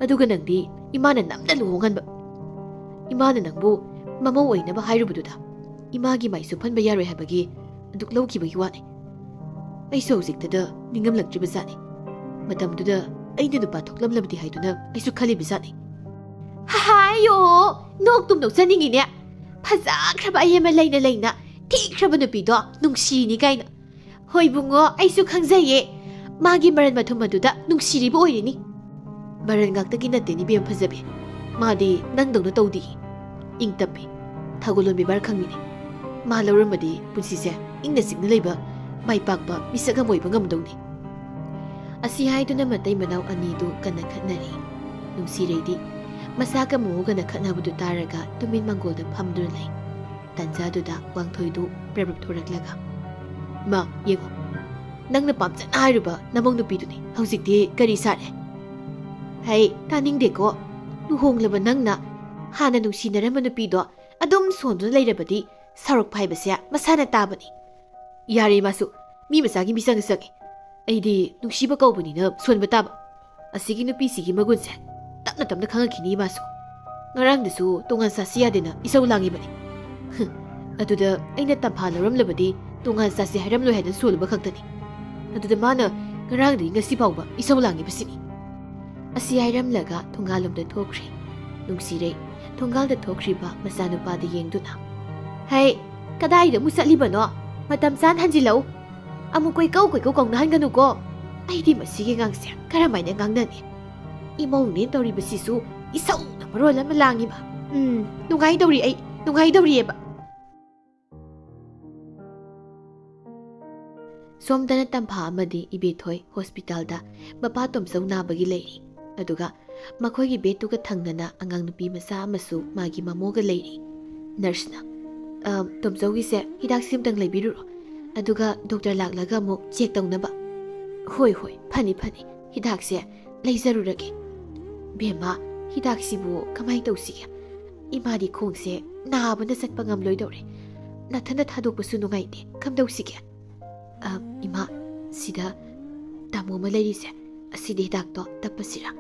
ꯑꯗꯨꯒ ꯅꯪꯗꯤ ꯏꯃꯥꯅ ꯅꯝꯅ ꯂꯨꯍꯣꯡꯍꯟꯕ꯫ ꯏꯃꯥꯅ ꯅꯪꯕꯨ ꯃꯃꯧ ꯑꯣꯏꯅꯕ ꯍꯥꯏꯔꯨꯕꯗꯨꯗ ꯏꯃꯥꯒꯤ ꯃꯥꯏꯁꯨ ꯐꯟꯕ ꯌꯥꯔꯣꯏ ꯍꯥꯏꯕꯒꯤ ꯑꯗꯨꯛ ꯂꯧꯈꯤꯕꯒꯤ ꯋꯥꯅꯤ꯫ ꯑꯩꯁꯨ ꯍꯧꯖꯤꯛꯇꯗ ꯅꯤꯡꯉꯝꯂꯛꯇ꯭ꯔꯤꯕ ꯖꯥꯠꯅꯤ꯫ ꯃꯇꯝꯗꯨꯗ ꯑꯩꯅ ꯅꯨꯄꯥ ꯊꯣꯛꯂꯝꯂꯕꯗꯤ ꯍꯥꯏꯗꯨꯅ ꯑꯩꯁꯨ ꯈꯜꯂꯤꯕ ꯖꯥꯠꯅꯤ꯫" "ꯍꯥꯏꯌꯣ, ꯅꯣꯛꯇꯨꯝ ꯅꯣꯛꯆꯅꯤꯡꯉꯤꯅꯦ꯫ ꯐꯖꯈ꯭ꯔꯕ ꯑꯌꯦꯃ ꯂꯩꯅ ꯂꯩꯅ ꯊꯤꯈ꯭ꯔꯕ ꯅꯨꯄꯤꯗꯣ ꯅꯨꯡꯁꯤꯅꯤ ꯀꯥꯏꯅ꯫ ꯍꯣꯏ ꯏꯕꯨꯡꯉꯣ, ꯑꯩꯁꯨ ꯈꯪꯖꯩꯌꯦ꯫ ꯃꯥꯒꯤ ꯃꯔꯟ ꯃꯊꯨꯝ ꯑꯗꯨꯗ ꯅꯨꯡꯁꯤꯔꯤꯕ ꯑꯣꯏꯔꯤꯅꯤ꯫" "ꯃꯔꯟ ꯉꯥꯛꯇꯒꯤ ꯅꯠꯇꯦꯅꯦ ꯏꯕꯦꯝ ꯐꯖꯕꯤ꯫ ꯃꯥꯗꯤ ꯅꯪꯗꯧꯅ ꯇꯧꯗꯤꯌꯦ꯫ ꯏꯪ ꯇꯞꯄꯤ꯫ ꯊꯧꯒꯜꯂꯣꯟ ꯕꯦꯕꯥꯔ ꯈꯪꯉꯤꯅꯦ꯫ ꯃꯥ ꯂꯧꯔꯝꯃꯗꯤ ꯄꯨꯟꯁꯤꯁꯦ ꯏꯪꯅ ꯆꯤꯛꯅ ꯂꯩꯕ, ꯃꯥꯏ ꯄꯥꯛꯄ ꯃꯤꯁꯛ ꯑꯃ ꯑꯣꯏꯕ ꯉꯝꯗꯧꯅꯤ꯫ ꯑꯁꯤ ꯍꯥꯏꯗꯨꯅ ꯃꯇꯩ ꯃꯅꯥꯎ ꯑꯅꯤꯗꯨ ꯀꯟꯅ ꯈꯠꯅꯔꯤ꯫ ꯅꯨꯡꯁꯤꯔꯩꯗꯤ ꯃꯆꯥꯒ ꯃꯃꯧꯒꯅ ꯈꯠꯅꯕꯗꯨ ꯇꯥꯔꯒ ꯇꯨꯃꯤꯟ ꯃꯥꯡꯒꯣꯜꯗ ꯐꯝꯗꯨꯅ ꯂꯩ꯫ ꯇꯟꯖꯥꯗꯨꯗ ꯋꯥꯡꯊꯣꯏꯗꯨ ꯄ꯭ꯔꯞ ꯄ꯭ꯔꯞ ꯊꯣꯔꯛꯂꯒ, "ꯃꯥ, ꯌꯦꯡꯉꯣ, ꯅꯪꯅ ꯄꯥꯝꯖꯅ ꯍꯥꯏꯔꯨꯕ ꯅꯃꯧ ꯅꯨꯄꯤꯗꯨꯅꯤ ꯍꯧꯖꯤꯛꯇꯤ ꯀꯔꯤ ꯁꯥꯔꯦ?" "ꯍꯩ, ꯇꯥꯅꯤꯡꯗꯦꯀꯣ꯫ ꯂꯨꯍꯣꯡꯂꯕ ꯅꯪꯅ ꯍꯥꯟꯅ ꯅꯨꯡꯁꯤꯅꯔꯝꯕ ꯅꯨꯄꯤꯗꯣ ꯑꯗꯨꯝ ꯁꯣꯟꯗꯨꯅ ꯂꯩꯔꯕꯗꯤ ꯁꯥꯎꯔꯛꯄ ꯍꯥꯏꯕꯁꯦ ꯃꯁꯥꯅ ꯇꯥꯕꯅꯤ꯫" "ꯌꯥꯔꯦ ꯃꯥꯁꯨ, ꯃꯤ ꯃꯆꯥꯒꯤ ꯃꯤꯆꯪ ꯆꯪꯉꯦ꯫ ꯑꯩꯗꯤ ꯅꯨꯡꯁꯤꯕ ꯀꯧꯕꯅꯤꯅ ꯁꯣꯟꯕ ꯇꯥꯕ꯫ ꯑꯁꯤꯒꯤ ꯅꯨꯄꯤꯁꯤꯒꯤ ꯃꯒꯨꯟꯁꯦ ꯇꯞꯅ ꯇꯞꯅ ꯈꯪꯉꯛꯈꯤꯅꯤ ꯃꯥꯁꯨ꯫ ꯉꯔꯥꯡꯗꯁꯨ ꯇꯣꯉꯥꯟ ꯆꯥꯁꯤ ꯌꯥꯗꯦꯅ ꯏꯁꯧ ꯂꯥꯡꯉꯤꯕꯅꯤ꯫ ꯍꯨꯝ, ꯑꯗꯨꯗ ꯑꯩꯅ ꯇꯝꯐꯥ ꯂꯧꯔꯝꯂꯕꯗꯤ ꯇꯣꯉꯥꯟ ꯆꯥꯁꯤ ꯍꯥꯏꯔꯝꯂꯣꯏ ꯍꯥꯏꯗꯅ ꯁꯣꯜꯂꯨꯕ ꯈꯛꯇꯅꯤ꯫ ꯑꯗꯨꯗ ꯃꯥꯅ ꯉꯔꯥꯡꯗꯒꯤ ꯉꯁꯤ ꯐꯥꯎꯕ ꯏꯁꯧ ꯂꯥꯡꯉꯤꯕꯁꯤꯅꯤ꯫" ꯑꯁꯤ ꯍꯥꯏꯔꯝꯂꯒ ꯊꯣꯡꯒꯥꯜꯂꯣꯝꯗ ꯊꯣꯛꯈ꯭ꯔꯦ꯫ ꯅꯨꯡꯁꯤꯔꯩ ꯊꯣꯡꯒꯥꯜꯗ ꯊꯣꯛꯈ꯭ꯔꯤꯕ ꯃꯆꯥꯅꯨꯄꯥꯗ ꯌꯦꯡꯗꯨꯅ, "ꯍꯩ, ꯀꯗꯥꯏꯗ ꯑꯃꯨꯛ ꯆꯠꯂꯤꯕꯅꯣ? ꯃꯇꯝ ꯆꯥꯅ ꯍꯟꯖꯤꯜꯂꯛꯎ꯫ ꯑꯃꯨꯛ ꯀꯣꯏꯀꯧ ꯀꯣꯏꯀꯧ ꯀꯧꯅꯍꯟꯒꯅꯨꯀꯣ꯫ ꯑꯩꯗꯤ ꯃꯁꯤꯒꯤ ꯑꯉꯥꯡꯁꯦ ꯀꯔꯝꯍꯥꯏꯅ ꯉꯥꯡꯅꯅꯤ? ꯏꯃꯧꯅꯦ ꯇꯧꯔꯤꯕꯁꯤꯁꯨ ꯏꯁꯧꯅ ꯃꯔꯣꯜ ꯑꯃ ꯂꯥꯡꯉꯤꯕ꯫ ꯎꯝ, ꯅꯨꯡꯉꯥꯏꯗꯧꯔꯤ ꯑꯩ, ꯅꯨꯡꯉꯥꯏꯗꯧꯔꯤꯑꯕ꯫" ꯁꯣꯝꯗꯅ ꯇꯝꯐꯥ ꯑꯃꯗꯤ ꯏꯕꯦꯊꯣꯏ ꯍꯣꯁꯄꯤꯇꯥꯜꯗ ꯃꯄꯥ ꯇꯣꯝꯆꯧ ꯅꯥꯕꯒꯤ ꯂꯩꯔꯤ꯫ ꯑꯗꯨꯒ ꯃꯈꯣꯏꯒꯤ ꯕꯦꯗꯇꯨꯒ ꯊꯪꯅꯅ ꯑꯉꯥꯡ ꯅꯨꯄꯤ ꯃꯆꯥ ꯑꯃꯁꯨ ꯃꯥꯒꯤ ꯃꯃꯣꯒ ꯂꯩꯔꯤ꯫ ꯅꯔꯁꯅ, "ꯑ, ꯇꯣꯝꯆꯧꯒꯤꯁꯦ ꯍꯤꯗꯥꯛꯁꯤ ꯑꯝꯇꯪ ꯂꯩꯕꯤꯔꯨꯔꯣ꯫ ꯑꯗꯨꯒ ꯗꯣꯛꯇꯔ ꯂꯥꯛꯂꯒ ꯑꯃꯨꯛ ꯆꯦꯛ ꯇꯧꯅꯕ꯫" "ꯍꯣꯏ, ꯍꯣꯏ, ꯐꯅꯤ, ꯐꯅꯤ꯫ ꯍꯤꯗꯥꯛꯁꯦ ꯂꯩꯖꯔꯨꯔꯒꯦ꯫" "ꯕꯦꯝꯃ, ꯍꯤꯗꯥꯛꯁꯤꯕꯨ ꯀꯃꯥꯏ ꯇꯧꯁꯤꯒꯦ? ꯏꯃꯥꯗꯤ ꯈꯣꯡꯁꯦ ꯅꯥꯕꯅ ꯆꯠꯄ ꯉꯝꯂꯣꯏꯗꯧꯔꯦ꯫ ꯅꯊꯟꯗ ꯊꯥꯗꯣꯛꯄꯁꯨ ꯅꯨꯡꯉꯥꯏꯇꯦ꯫ ꯀꯝꯗꯧꯁꯤꯒꯦ?" "ꯑ, ꯏꯃꯥ, ꯁꯤꯗ ꯇꯥꯃꯣ ꯑꯃ ꯂꯩꯔꯤꯁꯦ, ꯑꯁꯤꯗ ꯍꯤꯗꯥꯛꯇꯣ ꯇꯞꯄꯁꯤꯔꯥ?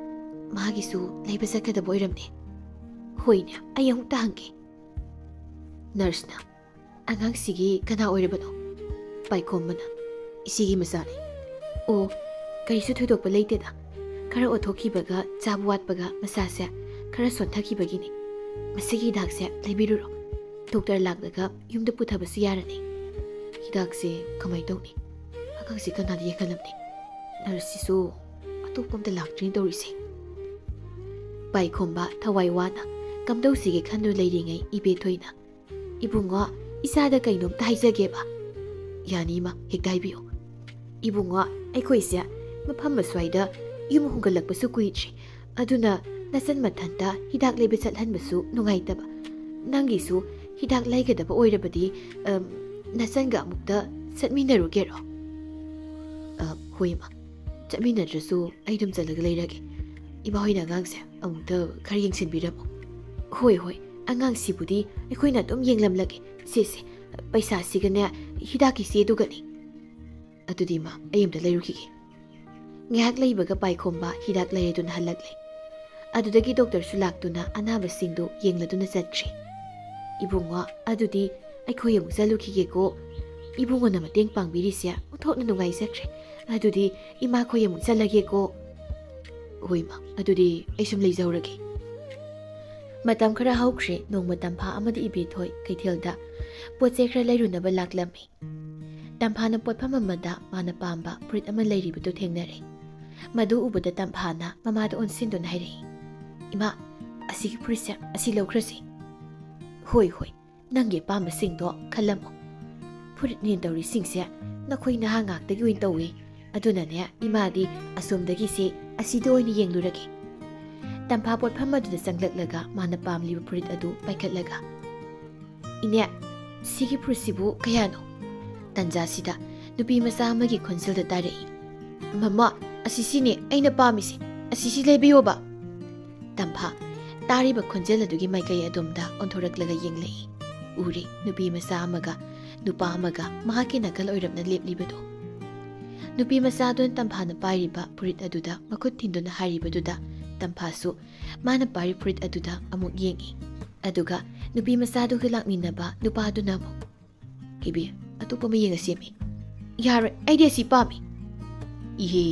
ꯃꯥꯒꯤꯁꯨ ꯂꯩꯕ ꯆꯠꯀꯗꯕ ꯑꯣꯏꯔꯝꯅꯦ꯫" "ꯍꯣꯏꯅꯦ, ꯑꯩ ꯑꯃꯨꯛꯇ ꯍꯪꯒꯦ꯫" ꯅꯔꯁꯅ, "ꯑꯉꯥꯡꯁꯤꯒꯤ ꯀꯅꯥ ꯑꯣꯏꯔꯕꯅꯣ?" ꯄꯥꯏꯈꯣꯝꯕꯅ, "ꯏꯆꯦꯒꯤ ꯃꯆꯥꯅꯤ꯫" "ꯑꯣ, ꯀꯔꯤꯁꯨ ꯊꯣꯏꯗꯣꯛꯄ ꯂꯩꯇꯦꯗ꯫ ꯈꯔ ꯑꯣꯠꯊꯣꯛꯈꯤꯕꯒ ꯆꯥꯕ ꯋꯥꯠꯄꯒ ꯃꯁꯥꯁꯦ ꯈꯔ ꯁꯣꯟꯊꯈꯤꯕꯒꯤꯅꯤ꯫ ꯃꯁꯤꯒꯤ ꯍꯤꯗꯥꯛꯁꯦ ꯂꯩꯕꯤꯔꯨꯔꯣ꯫ ꯗꯣꯛꯇꯔ ꯂꯥꯛꯂꯒ ꯌꯨꯝꯗ ꯄꯨꯊꯕꯁꯨ ꯌꯥꯔꯅꯤ꯫" "ꯍꯤꯗꯥꯛꯁꯦ ꯀꯃꯥꯏ ꯇꯧꯅꯤ? ꯑꯉꯥꯡꯁꯤ ꯀꯅꯥꯅ ꯌꯦꯡꯍꯜꯂꯝꯅꯤ? ꯅꯔꯁꯁꯤꯁꯨ ꯑꯇꯣꯞꯄ ꯑꯝꯇ ꯂꯥꯛꯇ꯭ꯔꯤꯅꯦ ꯇꯧꯔꯤꯁꯦ꯫" ꯄꯥꯏꯈꯣꯝꯕ ꯊꯋꯥꯏ ꯋꯥꯅ ꯀꯝꯗꯧꯁꯤꯒꯦ ꯈꯟꯗꯨꯅ ꯂꯩꯔꯤꯉꯩ ꯏꯕꯦꯊꯣꯏꯅ "ꯏꯕꯨꯡꯉꯣ, ꯏꯆꯥꯗ ꯀꯩꯅꯣꯝꯇ ꯍꯥꯏꯖꯒꯦꯕ꯫" "ꯌꯥꯅꯤ ꯏꯃꯥ, ꯍꯦꯛꯇ ꯍꯥꯏꯕꯤꯌꯨ꯫" "ꯏꯕꯨꯡꯉꯣ, ꯑꯩꯈꯣꯏꯁꯦ ꯃꯐꯝ ꯑꯁ꯭ꯋꯥꯏꯗ ꯌꯨꯝ ꯍꯣꯡꯒꯠꯂꯛꯄꯁꯨ ꯀꯨꯏꯗ꯭ꯔꯤ, ꯑꯗꯨꯅ ꯅꯆꯟ ꯃꯊꯟꯇ ꯍꯤꯗꯥꯛ ꯂꯩꯕ ꯆꯠꯍꯟꯕꯁꯨ ꯅꯨꯡꯉꯥꯏꯇꯕ꯫ ꯅꯪꯒꯤꯁꯨ ꯍꯤꯗꯥꯛ ꯂꯩꯒꯗꯕ ꯑꯣꯏꯔꯕꯗꯤ, ꯑꯝ, ꯅꯆꯟꯒ ꯑꯃꯨꯛꯇ ꯆꯠꯃꯤꯟꯅꯔꯨꯒꯦꯔꯣ?" "ꯑ, ꯍꯣꯏ ꯏꯃꯥ, ꯆꯠꯃꯤꯟꯅꯗ꯭ꯔꯁꯨ ꯑꯩ ꯑꯗꯨꯝ ꯆꯠꯂꯒ ꯂꯩꯔꯒꯦ꯫ ꯏꯃꯥ ꯍꯣꯏꯅ ꯑꯉꯥꯡꯁꯦ ꯑꯃꯨꯛꯇ ꯈꯔ ꯌꯦꯡꯁꯤꯟꯕꯤꯔꯝꯃꯣ꯫" "ꯍꯣꯏ, ꯍꯣꯏ, ꯑꯉꯥꯡꯁꯤꯕꯨꯗꯤ ꯑꯩꯈꯣꯏꯅ ꯑꯗꯨꯝ ꯌꯦꯡꯂꯝꯂꯒꯦ꯫ ꯁꯦ, ꯁꯦ, ꯄꯩꯁꯥꯁꯤꯒꯅꯦ ꯍꯤꯗꯥꯛꯀꯤ ꯆꯦꯗꯨꯒꯅꯤ꯫" "ꯑꯗꯨꯗꯤ ꯏꯃꯥ, ꯑꯩ ꯑꯝꯇ ꯂꯩꯔꯨꯈꯤꯒꯦ꯫" ꯉꯥꯏꯍꯥꯛ ꯂꯩꯕꯒ ꯄꯥꯏꯈꯣꯝꯕ ꯍꯤꯗꯥꯛ ꯂꯩꯔꯗꯨꯅ ꯍꯜꯂꯛꯂꯦ꯫ ꯑꯗꯨꯗꯒꯤ ꯗꯣꯛꯇꯔꯁꯨ ꯂꯥꯛꯇꯨꯅ ꯑꯅꯥꯕꯁꯤꯡꯗꯨ ꯌꯦꯡꯂꯗꯨꯅ ꯆꯠꯈ꯭ꯔꯦ꯫ "ꯏꯕꯨꯡꯉꯣ, ꯑꯗꯨꯗꯤ ꯑꯩꯈꯣꯏ ꯑꯃꯨꯛ ꯆꯠꯂꯨꯈꯤꯒꯦꯀꯣ꯫ ꯏꯕꯨꯡꯉꯣꯅ ꯃꯇꯦꯡ ꯄꯥꯡꯕꯤꯔꯤꯁꯦ ꯑꯣꯟꯊꯣꯛꯅ ꯅꯨꯡꯉꯥꯏꯖꯈ꯭ꯔꯦ꯫ ꯑꯗꯨꯗꯤ ꯏꯃꯥꯈꯣꯏ ꯑꯃꯨꯛ ꯆꯠꯂꯒꯦꯀꯣ꯫" "ꯍꯣꯏ ꯏꯃꯥ, ꯑꯗꯨꯗꯤ ꯑꯩ ꯁꯨꯝ ꯂꯩꯖꯍꯧꯔꯒꯦ꯫" ꯃꯇꯝ ꯈꯔ ꯍꯧꯈ꯭ꯔꯦ꯫ ꯅꯣꯡꯃ ꯇꯝꯐꯥ ꯑꯃꯗꯤ ꯏꯕꯦꯊꯣꯏ ꯀꯩꯊꯦꯜꯗ ꯄꯣꯠ ꯆꯩ ꯈꯔ ꯂꯩꯔꯨꯅꯕ ꯂꯥꯛꯂꯝꯃꯤ꯫ ꯇꯝꯐꯥꯅ ꯄꯣꯠꯐꯝ ꯑꯃꯗ ꯃꯥꯅ ꯄꯥꯝꯕ ꯐꯨꯔꯤꯠ ꯑꯃ ꯂꯩꯔꯤꯕꯗꯨ ꯊꯦꯡꯅꯔꯦ꯫ ꯃꯗꯨ ꯎꯕꯗ ꯇꯝꯐꯥꯅ ꯃꯃꯥꯗ ꯑꯣꯟꯁꯤꯟꯗꯨꯅ ꯍꯥꯏꯔꯛꯏ, "ꯏꯃꯥ, ꯑꯁꯤꯒꯤ ꯐꯨꯔꯤꯠꯁꯦ ꯑꯁꯤ ꯂꯧꯈ꯭ꯔꯁꯤ꯫" "ꯍꯣꯏ, ꯍꯣꯏ, ꯅꯪꯒꯤ ꯑꯄꯥꯝꯕꯁꯤꯡꯗꯣ ꯈꯜꯂꯝꯃꯣ꯫ ꯐꯨꯔꯤꯠꯅꯦꯅ ꯇꯧꯔꯤꯁꯤꯡꯁꯦ ꯅꯈꯣꯏ ꯅꯍꯥ ꯉꯥꯛꯇꯒꯤ ꯑꯣꯏꯅ ꯇꯧꯏ꯫ ꯑꯗꯨꯅꯅꯦ, ꯏꯃꯥꯗꯤ ꯑꯁꯣꯝꯗꯒꯤꯁꯦ ꯑꯁꯤꯗ ꯑꯣꯏꯅ ꯌꯦꯡꯂꯨꯔꯒꯦ꯫" ꯇꯝꯐꯥ ꯄꯣꯠꯐꯝ ꯑꯗꯨꯗ ꯆꯪꯂꯛꯂꯒ ꯃꯥꯅ ꯄꯥꯝꯂꯤꯕ ꯐꯨꯔꯤꯠ ꯑꯗꯨ ꯄꯥꯏꯈꯠꯂꯒ, "ꯏꯅꯦ, ꯁꯤꯒꯤ ꯐꯨꯔꯤꯠꯁꯤꯕꯨ ꯀꯌꯥꯅꯣ?" ꯇꯟꯖꯥꯁꯤꯗ ꯅꯨꯄꯤ ꯃꯆꯥ ꯑꯃꯒꯤ ꯈꯣꯟꯖꯦꯜꯗ ꯇꯥꯔꯛꯏ, "ꯃꯃꯥ, ꯑꯁꯤꯁꯤꯅꯦ ꯑꯩꯅ ꯄꯥꯝꯃꯤꯁꯦ, ꯑꯁꯤꯁꯤ ꯂꯩꯕꯤꯌꯣꯕ꯫" ꯇꯝꯐꯥ ꯇꯥꯔꯤꯕ ꯈꯣꯟꯖꯦꯜ ꯑꯗꯨꯒꯤ ꯃꯥꯏꯀꯩ ꯑꯗꯣꯝꯗ ꯑꯣꯟꯊꯣꯔꯛꯂꯒ ꯌꯦꯡꯂꯛꯏ꯫ ꯎꯔꯤ ꯅꯨꯄꯤ ꯃꯆꯥ ꯑꯃꯒ ꯅꯨꯄꯥ ꯑꯃꯒ ꯃꯍꯥꯛꯀꯤ ꯅꯥꯀꯜ ꯑꯣꯏꯔꯞꯅ ꯂꯦꯞꯂꯤꯕꯗꯨ꯫ ꯅꯨꯄꯤ ꯃꯆꯥꯗꯨꯅ ꯇꯝꯐꯥꯅ ꯄꯥꯏꯔꯤꯕ ꯐꯨꯔꯤꯠ ꯑꯗꯨꯗ ꯃꯈꯨꯠ ꯊꯤꯟꯗꯨꯅ ꯍꯥꯏꯔꯤꯕꯗꯨꯗ ꯇꯝꯐꯥꯁꯨ ꯃꯥꯅ ꯄꯥꯏꯔꯤ ꯐꯨꯔꯤꯠ ꯑꯗꯨꯗ ꯑꯃꯨꯛ ꯌꯦꯡꯏ꯫ ꯑꯗꯨꯒ ꯅꯨꯄꯤ ꯃꯆꯥꯗꯨꯒ ꯂꯥꯛꯃꯤꯟꯅꯕ ꯅꯨꯄꯥꯗꯨꯅ ꯑꯃꯨꯛ, "ꯀꯦꯕꯤ, ꯑꯇꯣꯞꯄ ꯑꯃ ꯌꯦꯡꯉꯁꯦꯃꯤ꯫" "ꯌꯥꯔꯣꯏ, ꯑꯩꯗꯤ ꯑꯁꯤ ꯄꯥꯝꯃꯤ꯫" "ꯏꯍꯦ,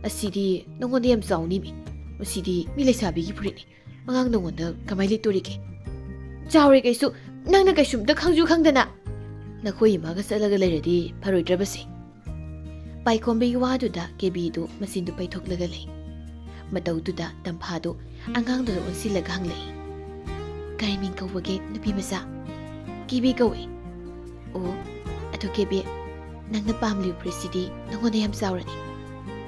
ꯑꯁꯤꯗꯤ ꯅꯉꯣꯟꯗ ꯌꯥꯝ ꯆꯥꯎꯅꯤꯃꯤ꯫ ꯃꯁꯤꯗꯤ ꯃꯤ ꯂꯩꯁꯥꯕꯤꯒꯤ ꯐꯨꯔꯤꯠꯅꯤ꯫ ꯑꯉꯥꯡ ꯅꯉꯣꯟꯗ ꯀꯃꯥꯏ ꯂꯤꯠꯇꯣꯔꯤꯒꯦ?" "ꯆꯥꯎꯔꯦ ꯀꯩꯁꯨ, ꯅꯪꯅ ꯀꯩꯁꯨꯝꯇ ꯈꯪꯁꯨ ꯈꯪꯗꯅ꯫ ꯅꯈꯣꯏ ꯏꯃꯥꯒ ꯆꯠꯂꯒ ꯂꯩꯔꯗꯤ ꯐꯔꯣꯏꯗ꯭ꯔꯕꯁꯦ?" ꯄꯥꯏꯈꯣꯝꯕꯤꯒꯤ ꯋꯥꯗꯨꯗ ꯀꯦꯕꯤꯗꯨ ꯃꯆꯤꯟꯗꯨ ꯄꯩꯊꯣꯛꯂꯒ ꯂꯩ꯫ ꯃꯇꯧꯗꯨꯗ ꯇꯝꯐꯥꯗꯨ ꯑꯉꯥꯡꯗꯨꯗ ꯑꯣꯟꯁꯤꯜꯂꯒ ꯍꯪꯂꯛꯏ, "ꯀꯔꯤ ꯃꯤꯡ ꯀꯧꯕꯒꯦ, ꯅꯨꯄꯤ ꯃꯆꯥ?" ꯀꯦꯕꯤ ꯀꯧꯏ꯫ ꯑꯣ, ꯑꯗꯨ ꯀꯦꯕꯤ, ꯅꯪꯅ ꯄꯥꯝꯂꯤꯕ ꯐꯨꯔꯤꯠꯁꯤꯗꯤ ꯅꯉꯣꯟꯗ ꯌꯥꯝ ꯆꯥꯎꯔꯅꯤ꯫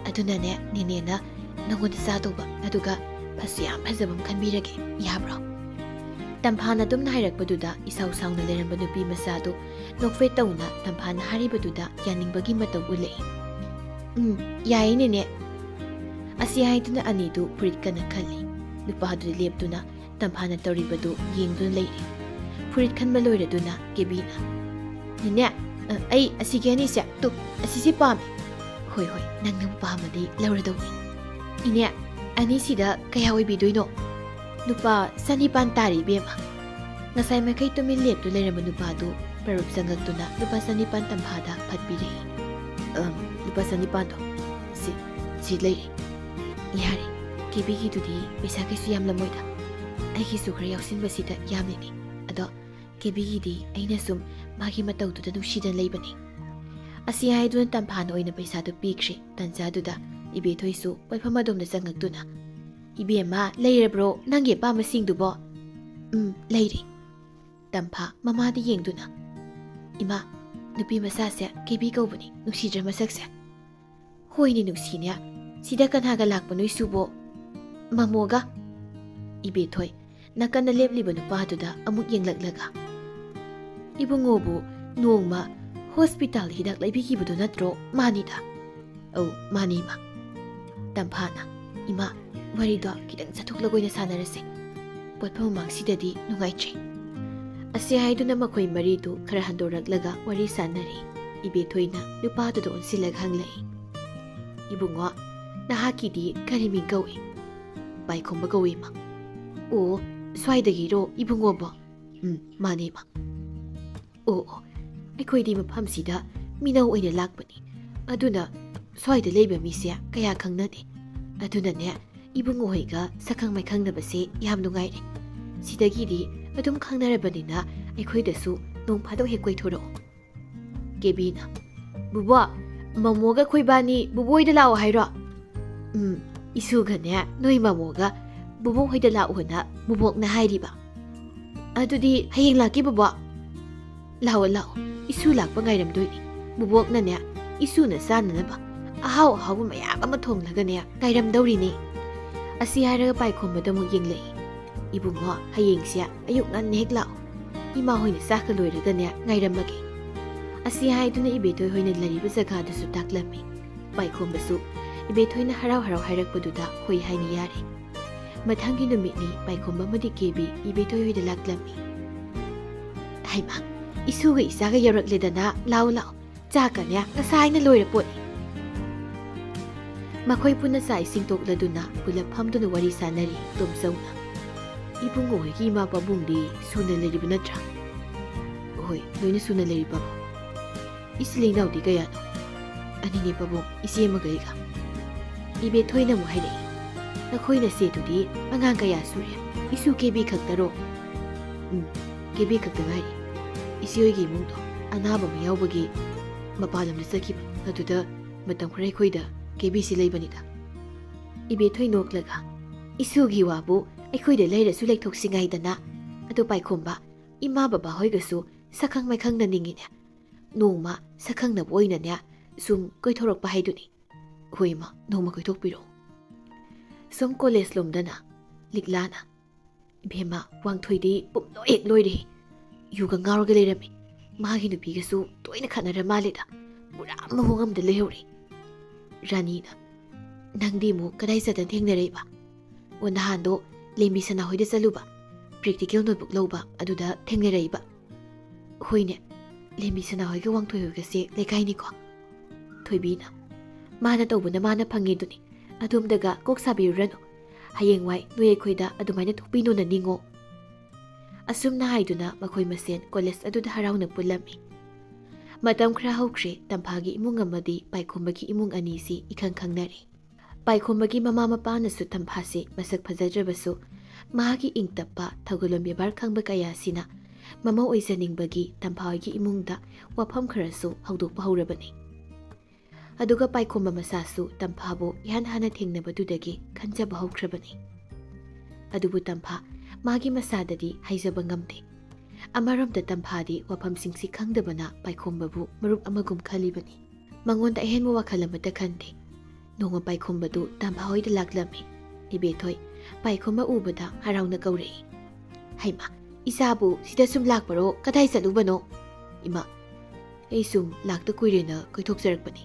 ꯑꯗꯨꯅꯅꯦ, ꯅꯦꯅꯦꯅ ꯅꯉꯣꯟꯗ ꯆꯥꯗꯧꯕ, ꯑꯗꯨꯒ ꯐꯁꯨ ꯌꯥꯝ ꯐꯖꯕ ꯑꯃ ꯈꯟꯕꯤꯔꯒꯦ, ꯌꯥꯕ꯭ꯔꯣ? ꯇꯝꯐꯥꯅ ꯑꯗꯨꯝꯅ ꯍꯥꯏꯔꯛꯄꯗꯨꯗ ꯏꯁꯥꯎ ꯁꯥꯎꯅ ꯂꯩꯔꯝꯕ ꯅꯨꯄꯤ ꯃꯆꯥꯗꯨ ꯅꯣꯛꯐꯦꯠ ꯇꯧꯅ ꯇꯝꯐꯥꯅ ꯍꯥꯏꯔꯤꯕꯗꯨꯗ ꯌꯥꯅꯤꯡꯕꯒꯤ ꯃꯇꯧ ꯎꯠꯂꯛꯏ꯫ "ꯎꯝ, ꯌꯥꯏꯌꯦ ꯅꯦꯅꯦ꯫" ꯑꯁꯤ ꯍꯥꯏꯗꯨꯅ ꯑꯅꯤꯗꯨ ꯐꯨꯔꯤꯠ ꯀꯟꯅ ꯈꯜꯂꯤ꯫ ꯅꯨꯄꯥꯗꯨꯗꯤ ꯂꯦꯞꯇꯨꯅ ꯇꯝꯐꯥꯅ ꯇꯧꯔꯤꯕꯗꯨ ꯌꯦꯡꯗꯨꯅ ꯂꯩꯔꯤ꯫ ꯐꯨꯔꯤꯠ ꯈꯟꯕ ꯂꯣꯏꯔꯗꯨꯅ ꯀꯦꯕꯤꯅ, "ꯅꯦꯅꯦ, ꯑ, ꯑꯩ ꯑꯁꯤꯒꯤ ꯑꯅꯤꯁꯦ, ꯇꯨ, ꯑꯁꯤꯁꯦ ꯄꯥꯝꯃꯦ꯫" "ꯍꯣꯏ, ꯍꯣꯏ, ꯅꯪꯅꯕꯨ ꯄꯥꯝꯃꯗꯤ ꯂꯧꯔꯗꯧꯅꯤ꯫" "ꯏꯅꯦ, ꯑꯅꯤꯁꯤꯗ ꯀꯌꯥ ꯑꯣꯏꯕꯤꯗꯣꯏꯅꯣ?" "ꯂꯨꯄꯥ ꯆꯅꯤꯄꯥꯟ ꯇꯥꯔꯤ, ꯏꯕꯦꯝꯃ꯫" ꯉꯁꯥꯏ ꯃꯈꯩ ꯇꯨꯃꯤꯟ ꯂꯦꯞꯇꯨ ꯂꯩꯔꯝꯕ ꯅꯨꯄꯥꯗꯨ ꯄꯔꯨꯞ ꯆꯪꯉꯛꯇꯨꯅ ꯂꯨꯄꯥ ꯆꯅꯤꯄꯥꯟ ꯇꯝꯐꯥꯗ ꯐꯠ ꯄꯤꯔꯛꯏ꯫ "ꯑꯝ, ꯂꯨꯄꯥ ꯆꯅꯤꯄꯥꯟꯗꯣ ꯁꯤ, ꯁꯤ ꯂꯩꯔꯦ꯫" "ꯌꯥꯔꯦ, ꯀꯦꯕꯤꯒꯤꯗꯨꯗꯤ ꯄꯩꯁꯥ ꯀꯩꯁꯨ ꯌꯥꯝꯂꯝꯃꯣꯏꯗ꯫ ꯑꯩꯒꯤꯁꯨ ꯈꯔ ꯌꯥꯎꯁꯤꯟꯕꯁꯤꯗ ꯌꯥꯝꯂꯤꯅꯦ꯫ ꯑꯗꯣ ꯀꯦꯕꯤꯒꯤꯗꯤ ꯑꯩꯅ ꯁꯨꯝ ꯃꯥꯒꯤ ꯃꯇꯧꯗꯨꯗ ꯅꯨꯡꯁꯤꯗꯅ ꯂꯩꯕꯅꯤ꯫" ꯑꯁꯤ ꯍꯥꯏꯗꯨꯅ ꯇꯝꯐꯥꯅ ꯑꯣꯏꯅ ꯄꯩꯁꯥꯗꯨ ꯄꯤꯈ꯭ꯔꯦ꯫ ꯇꯟꯖꯥꯗꯨꯗ ꯏꯕꯦꯊꯣꯏꯁꯨ ꯄꯣꯠꯐꯝ ꯑꯗꯣꯝꯗ ꯆꯪꯉꯛꯇꯨꯅ, "ꯏꯕꯦꯝꯃ, ꯂꯩꯔꯕ꯭ꯔꯣ ꯅꯪꯒꯤ ꯑꯄꯥꯝꯕꯁꯤꯡꯗꯨꯕꯣ?" "ꯎꯝ, ꯂꯩꯔꯦ꯫" ꯇꯝꯐꯥ ꯃꯃꯥꯗ ꯌꯦꯡꯗꯨꯅ, "ꯏꯃꯥ, ꯅꯨꯄꯤ ꯃꯆꯥꯁꯦ ꯀꯦꯕꯤ ꯀꯧꯕꯅꯤ, ꯅꯨꯡꯁꯤꯗ꯭ꯔ ꯃꯁꯛꯁꯦ?" "ꯍꯣꯏꯅꯦ ꯅꯨꯡꯁꯤꯅꯦ, ꯁꯤꯗ ꯀꯅꯥꯒ ꯂꯥꯛꯄꯅꯣ ꯏꯁꯨꯕꯣ?" "ꯃꯃꯣꯒ꯫" ꯏꯕꯦꯊꯣꯏ ꯅꯥꯀꯟꯗ ꯂꯦꯞꯂꯤꯕ ꯅꯨꯄꯥꯗꯨꯗ ꯑꯃꯨꯛ ꯌꯦꯡꯂꯛꯂꯒ, "ꯏꯕꯨꯡꯉꯣꯕꯨ ꯅꯣꯡꯃ ꯍꯣꯁꯄꯤꯇꯥꯜꯗ ꯍꯤꯗꯥꯛ ꯂꯩꯕꯤꯈꯤꯕꯗꯨ ꯅꯠꯇ꯭ꯔꯣ? ꯃꯥꯅꯤꯗ꯫" "ꯑꯧ, ꯃꯥꯅꯤ, ꯏꯃꯥ꯫" ꯇꯝꯐꯥꯅ, "ꯏꯃꯥ, ꯋꯥꯔꯤꯗꯣ ꯈꯤꯇꯪ ꯆꯠꯊꯣꯛꯂꯒ ꯑꯣꯏꯅ ꯁꯥꯟꯅꯔꯁꯦ꯫ ꯄꯣꯠꯐꯝ ꯃꯃꯥꯡꯁꯤꯗꯗꯤ ꯅꯨꯡꯉꯥꯏꯇ꯭ꯔꯦ꯫" ꯑꯁꯤ ꯍꯥꯏꯗꯨꯅ ꯃꯈꯣꯏ ꯃꯔꯤꯗꯨ ꯈꯔ ꯍꯟꯗꯣꯔꯛꯂꯒ ꯋꯥꯔꯤ ꯁꯥꯟꯅꯔꯤ꯫ ꯏꯕꯦꯊꯣꯏꯅ ꯅꯨꯄꯥꯗꯨꯗ ꯑꯣꯟꯁꯤꯜꯂꯒ ꯍꯪꯂꯛꯏ, "ꯏꯕꯨꯡꯉꯣ, ꯅꯍꯥꯛꯀꯤꯗꯤ ꯀꯔꯤ ꯃꯤꯡ ꯀꯧꯏ?" "ꯄꯥꯏꯈꯣꯝꯕ ꯀꯧꯏ, ꯏꯃꯥ꯫" "ꯑꯣ, ꯁ꯭ꯋꯥꯏꯗꯒꯤꯔꯣ ꯏꯕꯨꯡꯉꯣꯕꯣ?" "ꯎꯝ, ꯃꯥꯅꯤ, ꯏꯃꯥ꯫" "ꯑꯣ, ꯑꯣ, ꯑꯩꯈꯣꯏꯗꯤ ꯃꯐꯝꯁꯤꯗ ꯃꯤꯅꯧ ꯑꯣꯏꯅ ꯂꯥꯛꯄꯅꯤ꯫ ꯑꯗꯨꯅ ꯁ꯭ꯋꯥꯏꯗ ꯂꯩꯕ ꯃꯤꯁꯦ ꯀꯌꯥ ꯈꯪꯅꯗꯦ꯫ ꯑꯗꯨꯅꯅꯦ, ꯏꯕꯨꯡꯉꯣ ꯍꯣꯏꯒ ꯁꯛꯈꯪ ꯃꯥꯏꯈꯪꯅꯕꯁꯦ ꯌꯥꯝ ꯅꯨꯡꯉꯥꯏꯔꯦ꯫ ꯁꯤꯗꯒꯤꯗꯤ ꯑꯗꯨꯝ ꯈꯪꯅꯔꯕꯅꯤꯅ ꯑꯩꯈꯣꯏꯗꯁꯨ ꯅꯣꯡ ꯐꯥꯗꯣꯛ ꯍꯦꯛ ꯀꯣꯏꯊꯣꯔꯛꯑꯣ꯫" ꯀꯦꯕꯤꯅ, "ꯕꯨꯕꯣꯛ, ꯃꯃꯣꯒ ꯑꯩꯈꯣꯏꯕꯥꯅꯤ ꯕꯨꯕꯣꯛ ꯍꯣꯏꯗ ꯂꯥꯛꯑꯣ ꯍꯥꯏꯔꯣ?" "ꯎꯝ, ꯏꯁꯨꯒꯅꯦ ꯅꯣꯏ ꯃꯃꯣꯒ ꯕꯨꯕꯣꯛ ꯍꯣꯏꯗ ꯂꯥꯛꯑꯣꯅ ꯕꯨꯕꯣꯛꯅ ꯍꯥꯏꯔꯤꯕ꯫" "ꯑꯗꯨꯗꯤ ꯍꯌꯦꯡ ꯂꯥꯛꯀꯦ ꯕꯨꯕꯣꯛ꯫" "ꯂꯥꯛꯑꯣ, ꯂꯥꯛꯑꯣ, ꯏꯁꯨ ꯂꯥꯛꯄ ꯉꯥꯏꯔꯝꯗꯣꯏꯅꯤ꯫ ꯕꯨꯕꯣꯛꯅꯅꯦ, ꯏꯁꯨꯅ ꯆꯥꯅꯅꯕ ꯑꯍꯥꯎ ꯑꯍꯥꯎꯕ ꯃꯌꯥꯝ ꯑꯃ ꯊꯣꯡꯂꯒꯅꯦ ꯉꯥꯏꯔꯝꯗꯧꯔꯤꯅꯦ"꯫ ꯑꯁꯤ ꯍꯥꯏꯔꯒ ꯄꯥꯏꯈꯣꯝꯕꯗ ꯑꯃꯨꯛ ꯌꯦꯡꯂꯛꯏ꯫ "ꯏꯕꯨꯡꯉꯣ, ꯍꯌꯦꯡꯁꯦ ꯑꯌꯨꯛ ꯉꯟꯅ ꯍꯦꯛ ꯂꯥꯛꯑꯣ꯫ ꯏꯃꯥ ꯍꯣꯏꯅ ꯆꯥꯛꯀ ꯂꯣꯏꯔꯒꯅꯦ ꯉꯥꯏꯔꯝꯃꯒꯦ"꯫ ꯑꯁꯤ ꯍꯥꯏꯗꯨꯅ ꯏꯕꯦꯊꯣꯏ ꯍꯣꯏꯅ ꯂꯩꯔꯤꯕ ꯖꯒꯥꯗꯨꯁꯨ ꯇꯥꯛꯂꯝꯃꯤ꯫ ꯄꯥꯏꯈꯣꯝꯕꯁꯨ ꯏꯕꯦꯊꯣꯏꯅ ꯍꯔꯥꯎ ꯍꯔꯥꯎ ꯍꯥꯏꯔꯛꯄꯗꯨꯗ ꯍꯣꯏ ꯍꯥꯏꯅ ꯌꯥꯔꯦ꯫ ꯃꯊꯪꯒꯤ ꯅꯨꯃꯤꯠꯅꯤ ꯄꯥꯏꯈꯣꯝꯕ ꯑꯃꯗꯤ ꯀꯦꯕꯤ ꯏꯕꯦꯊꯣꯏ ꯍꯣꯏꯗ ꯂꯥꯛꯂꯝꯃꯤ꯫ "ꯍꯩꯃꯥ, ꯏꯁꯨꯒ ꯏꯆꯥꯒ ꯌꯧꯔꯛꯂꯦꯗꯅ, ꯂꯥꯛꯑꯣ ꯂꯥꯛꯑꯣ, ꯆꯥꯛꯀꯅꯦ ꯉꯁꯥꯏꯅ ꯂꯣꯏꯔ ꯄꯣꯠꯅꯤ"꯫ ꯃꯈꯣꯏ ꯄꯨꯟꯅ ꯆꯥꯛ ꯏꯁꯤꯡ ꯇꯣꯛꯂꯗꯨꯅ ꯄꯨꯂꯞ ꯐꯝꯗꯨꯅ ꯋꯥꯔꯤ ꯁꯥꯟꯅꯔꯤ ꯇꯣꯝꯆꯧꯅ꯫ "ꯏꯕꯨꯡꯉꯣ ꯍꯣꯏꯒꯤ ꯏꯃꯥ ꯄꯥꯕꯨꯡꯗꯤ ꯁꯨꯅ ꯂꯩꯔꯤꯕ ꯅꯠꯇ꯭ꯔꯥ?" "ꯍꯣꯏ, ꯂꯣꯏꯅ ꯁꯨꯅ ꯂꯩꯔꯤ ꯄꯥꯕꯨꯡ"꯫ "ꯏꯆꯤꯜ ꯏꯅꯥꯎꯗꯤ ꯀꯌꯥꯅꯣ?" "ꯑꯅꯤꯅꯦ ꯄꯥꯕꯨꯡ, ꯏꯆꯦ ꯑꯃꯒ ꯑꯩꯒ"꯫ ꯏꯕꯦꯊꯣꯏꯅ ꯑꯃꯨꯛ ꯍꯥꯏꯔꯛꯏ꯫ "ꯅꯈꯣꯏ ꯅꯆꯦꯗꯨꯗꯤ ꯑꯉꯥꯡ ꯀꯌꯥ ꯁꯨꯔꯦ? ꯏꯁꯨ ꯀꯦꯕꯤ ꯈꯛꯇꯔꯣ?" "ꯎꯝ, ꯀꯦꯕꯤ ꯈꯛꯇ ꯉꯥꯏꯔꯤ꯫ ꯏꯆꯦ ꯍꯣꯏꯒꯤ ꯏꯃꯨꯡꯗꯣ ꯑꯅꯥꯕ ꯑꯃ ꯌꯥꯎꯕꯒꯤ ꯃꯄꯥꯟ ꯂꯝꯗ ꯆꯠꯈꯤꯕ꯫ ꯑꯗꯨꯗ ꯃꯇꯝ ꯈꯔ ꯑꯩꯈꯣꯏꯗ ꯀꯦꯕꯤꯁꯤ ꯂꯩꯕꯅꯤꯗ"꯫ ꯏꯕꯦꯊꯣꯏ ꯅꯣꯛꯂꯒ, "ꯏꯁꯨꯒꯤ ꯋꯥꯕꯨ ꯑꯩꯈꯣꯏꯗ ꯂꯩꯔꯁꯨ ꯂꯩꯊꯣꯛꯁꯤ ꯉꯥꯏꯗꯅ꯫ ꯑꯗꯣ ꯄꯥꯏꯈꯣꯝꯕ, ꯏꯃꯥ ꯕꯕꯥ ꯍꯣꯏꯒꯁꯨ ꯁꯛꯈꯪ ꯃꯥꯏꯈꯪꯅꯅꯤꯡꯉꯤꯅꯦ꯫ ꯅꯣꯡꯃ ꯁꯛꯈꯪꯅꯕ ꯑꯣꯏꯅꯅꯦ ꯁꯨꯝ ꯀꯣꯏꯊꯣꯔꯛꯄ ꯍꯥꯏꯗꯨꯅꯤ"꯫ "ꯍꯣꯏ ꯏꯃꯥ, ꯅꯣꯡꯃ ꯀꯣꯏꯊꯣꯛꯄꯤꯔꯣ"꯫ ꯁꯨꯝ ꯀꯣꯂꯦꯖ ꯂꯣꯝꯗꯅ ꯂꯤꯛꯂꯥꯅ, "ꯏꯕꯦꯝꯃ, ꯋꯥꯡꯊꯣꯏꯗꯤ ꯄꯨꯝꯂꯣꯏ ꯍꯦꯛ ꯂꯣꯏꯔꯦ꯫ ꯌꯨꯒ ꯉꯥꯎꯔꯒ ꯂꯩꯔꯝꯃꯤ꯫ ꯃꯥꯒꯤ ꯅꯨꯄꯤꯒꯁꯨ ꯇꯣꯏꯅ ꯈꯠꯅꯔ ꯃꯥꯜꯂꯦꯗ꯫ ꯄꯨꯔꯥ ꯃꯑꯣꯡ ꯑꯃꯗ ꯂꯩꯍꯧꯔꯦ"꯫ ꯔꯥꯅꯤꯅ, "ꯅꯪꯗꯤ ꯑꯃꯨꯛ ꯀꯗꯥꯏ ꯆꯠꯇꯅ ꯊꯦꯡꯅꯔꯛꯏꯕ? ꯑꯣ, ꯅꯍꯥꯟꯗꯣ ꯂꯦꯝꯕꯤ ꯁꯅꯥ ꯍꯣꯏꯗ ꯆꯠꯂꯨꯕ, practical notebook ꯂꯧꯕ, ꯑꯗꯨꯗ ꯊꯦꯡꯅꯔꯛꯏꯕ"꯫ "ꯍꯣꯏꯅꯦ, ꯂꯦꯝꯕꯤ ꯁꯅꯥ ꯍꯣꯏꯒ ꯋꯥꯡꯊꯣꯏ ꯍꯣꯏꯒꯁꯦ ꯂꯩꯀꯥꯏꯅꯤꯀꯣ"꯫ ꯊꯣꯏꯕꯤꯅ, "ꯃꯥꯅ ꯇꯧꯕꯅ ꯃꯥꯅ ꯐꯪꯉꯦꯗꯨꯅꯤ꯫ ꯑꯗꯣꯝꯗꯒ ꯀꯣꯛ ꯁꯥꯕꯤꯔꯨꯔꯅꯨ꯫ ꯍꯌꯦꯡꯋꯥꯏ ꯅꯣꯏ ꯑꯩꯈꯣꯏꯗ ꯑꯗꯨꯃꯥꯏꯅ ꯊꯣꯛꯄꯤꯅꯣꯅ ꯅꯤꯡꯉꯣ"꯫ ꯑꯁꯨꯝꯅ ꯍꯥꯏꯗꯨꯅ ꯃꯈꯣꯏ ꯃꯁꯦꯟ ꯀꯣꯂꯦꯖ ꯑꯗꯨꯗ ꯍꯔꯥꯎꯅ ꯄꯨꯜꯂꯝꯃꯤ꯫ ꯃꯇꯝ ꯈꯔ ꯍꯧꯈ꯭ꯔꯦ, ꯇꯝꯐꯥꯒꯤ ꯏꯃꯨꯡ ꯑꯃꯗꯤ ꯄꯥꯏꯈꯣꯝꯕꯒꯤ ꯏꯃꯨꯡ ꯑꯅꯤꯁꯤ ꯏꯈꯪ ꯈꯪꯅꯔꯦ꯫ ꯄꯥꯏꯈꯣꯝꯕꯒꯤ ꯃꯃꯥ ꯃꯄꯥꯅꯁꯨ ꯇꯝꯐꯥꯁꯤ ꯃꯁꯛ ꯐꯖꯗ꯭ꯔꯕꯁꯨ ꯃꯍꯥꯛꯀꯤ ꯏꯪ ꯇꯞꯄ, ꯊꯧꯒꯜꯂꯣꯟ ꯕꯦꯕꯥꯔ ꯈꯪꯕ ꯀꯌꯥꯁꯤꯅ ꯃꯃꯧ ꯑꯣꯏꯖꯅꯤꯡꯕꯒꯤ ꯇꯝꯐꯥ ꯍꯣꯏꯒꯤ ꯏꯃꯨꯡꯗ ꯋꯥꯐꯝ ꯈꯔꯁꯨ ꯍꯧꯗꯣꯛꯄ ꯍꯧꯔꯕꯅꯤ꯫ ꯑꯗꯨꯒ ꯄꯥꯏꯈꯣꯝꯕ ꯃꯁꯥꯁꯨ ꯇꯝꯐꯥꯕꯨ ꯏꯍꯥꯟ ꯍꯥꯟꯅ ꯊꯦꯡꯅꯕꯗꯨꯗꯒꯤ ꯈꯟꯖꯕ ꯍꯧꯈ꯭ꯔꯕꯅꯤ꯫ ꯑꯗꯨꯕꯨ ꯇꯝꯐꯥ ꯃꯥꯒꯤ ꯃꯁꯥꯗꯗꯤ ꯍꯥꯏꯖꯕ ꯉꯝꯗꯦ꯫ ꯑꯃꯔꯣꯝꯗ ꯇꯝꯐꯥꯗꯤ ꯋꯥꯐꯝꯁꯤꯡꯁꯤ ꯈꯪꯗꯕꯅ ꯄꯥꯏꯈꯣꯝꯕꯕꯨ ꯃꯔꯨꯞ ꯑꯃꯒꯨꯝ ꯈꯜꯂꯤꯕꯅꯤ꯫ ꯃꯉꯣꯟꯗ ꯑꯍꯦꯟꯕ ꯋꯥꯈꯜ ꯑꯃꯠꯇ ꯈꯟꯗꯦ꯫ ꯅꯣꯡꯃ ꯄꯥꯏꯈꯣꯝꯕꯗꯨ ꯇꯝꯐꯥ ꯍꯣꯏꯗ ꯂꯥꯛꯂꯝꯃꯤ꯫ ꯏꯕꯦꯊꯣꯏ ꯄꯥꯏꯈꯣꯝꯕ ꯎꯕꯗ ꯍꯔꯥꯎꯅ ꯀꯧꯔꯛꯏ꯫ "ꯍꯩꯃꯥ, ꯏꯆꯥꯕꯨ ꯁꯤꯗ ꯁꯨꯝ ꯂꯥꯛꯄꯔꯣ? ꯀꯗꯥꯏ ꯆꯠꯂꯨꯕꯅꯣ?" "ꯏꯃꯥ, ꯑꯩ ꯁꯨꯝ ꯂꯥꯛꯇ ꯀꯨꯏꯔꯦꯅ ꯀꯣꯏꯊꯣꯛꯆꯔꯛꯄꯅꯤ꯫"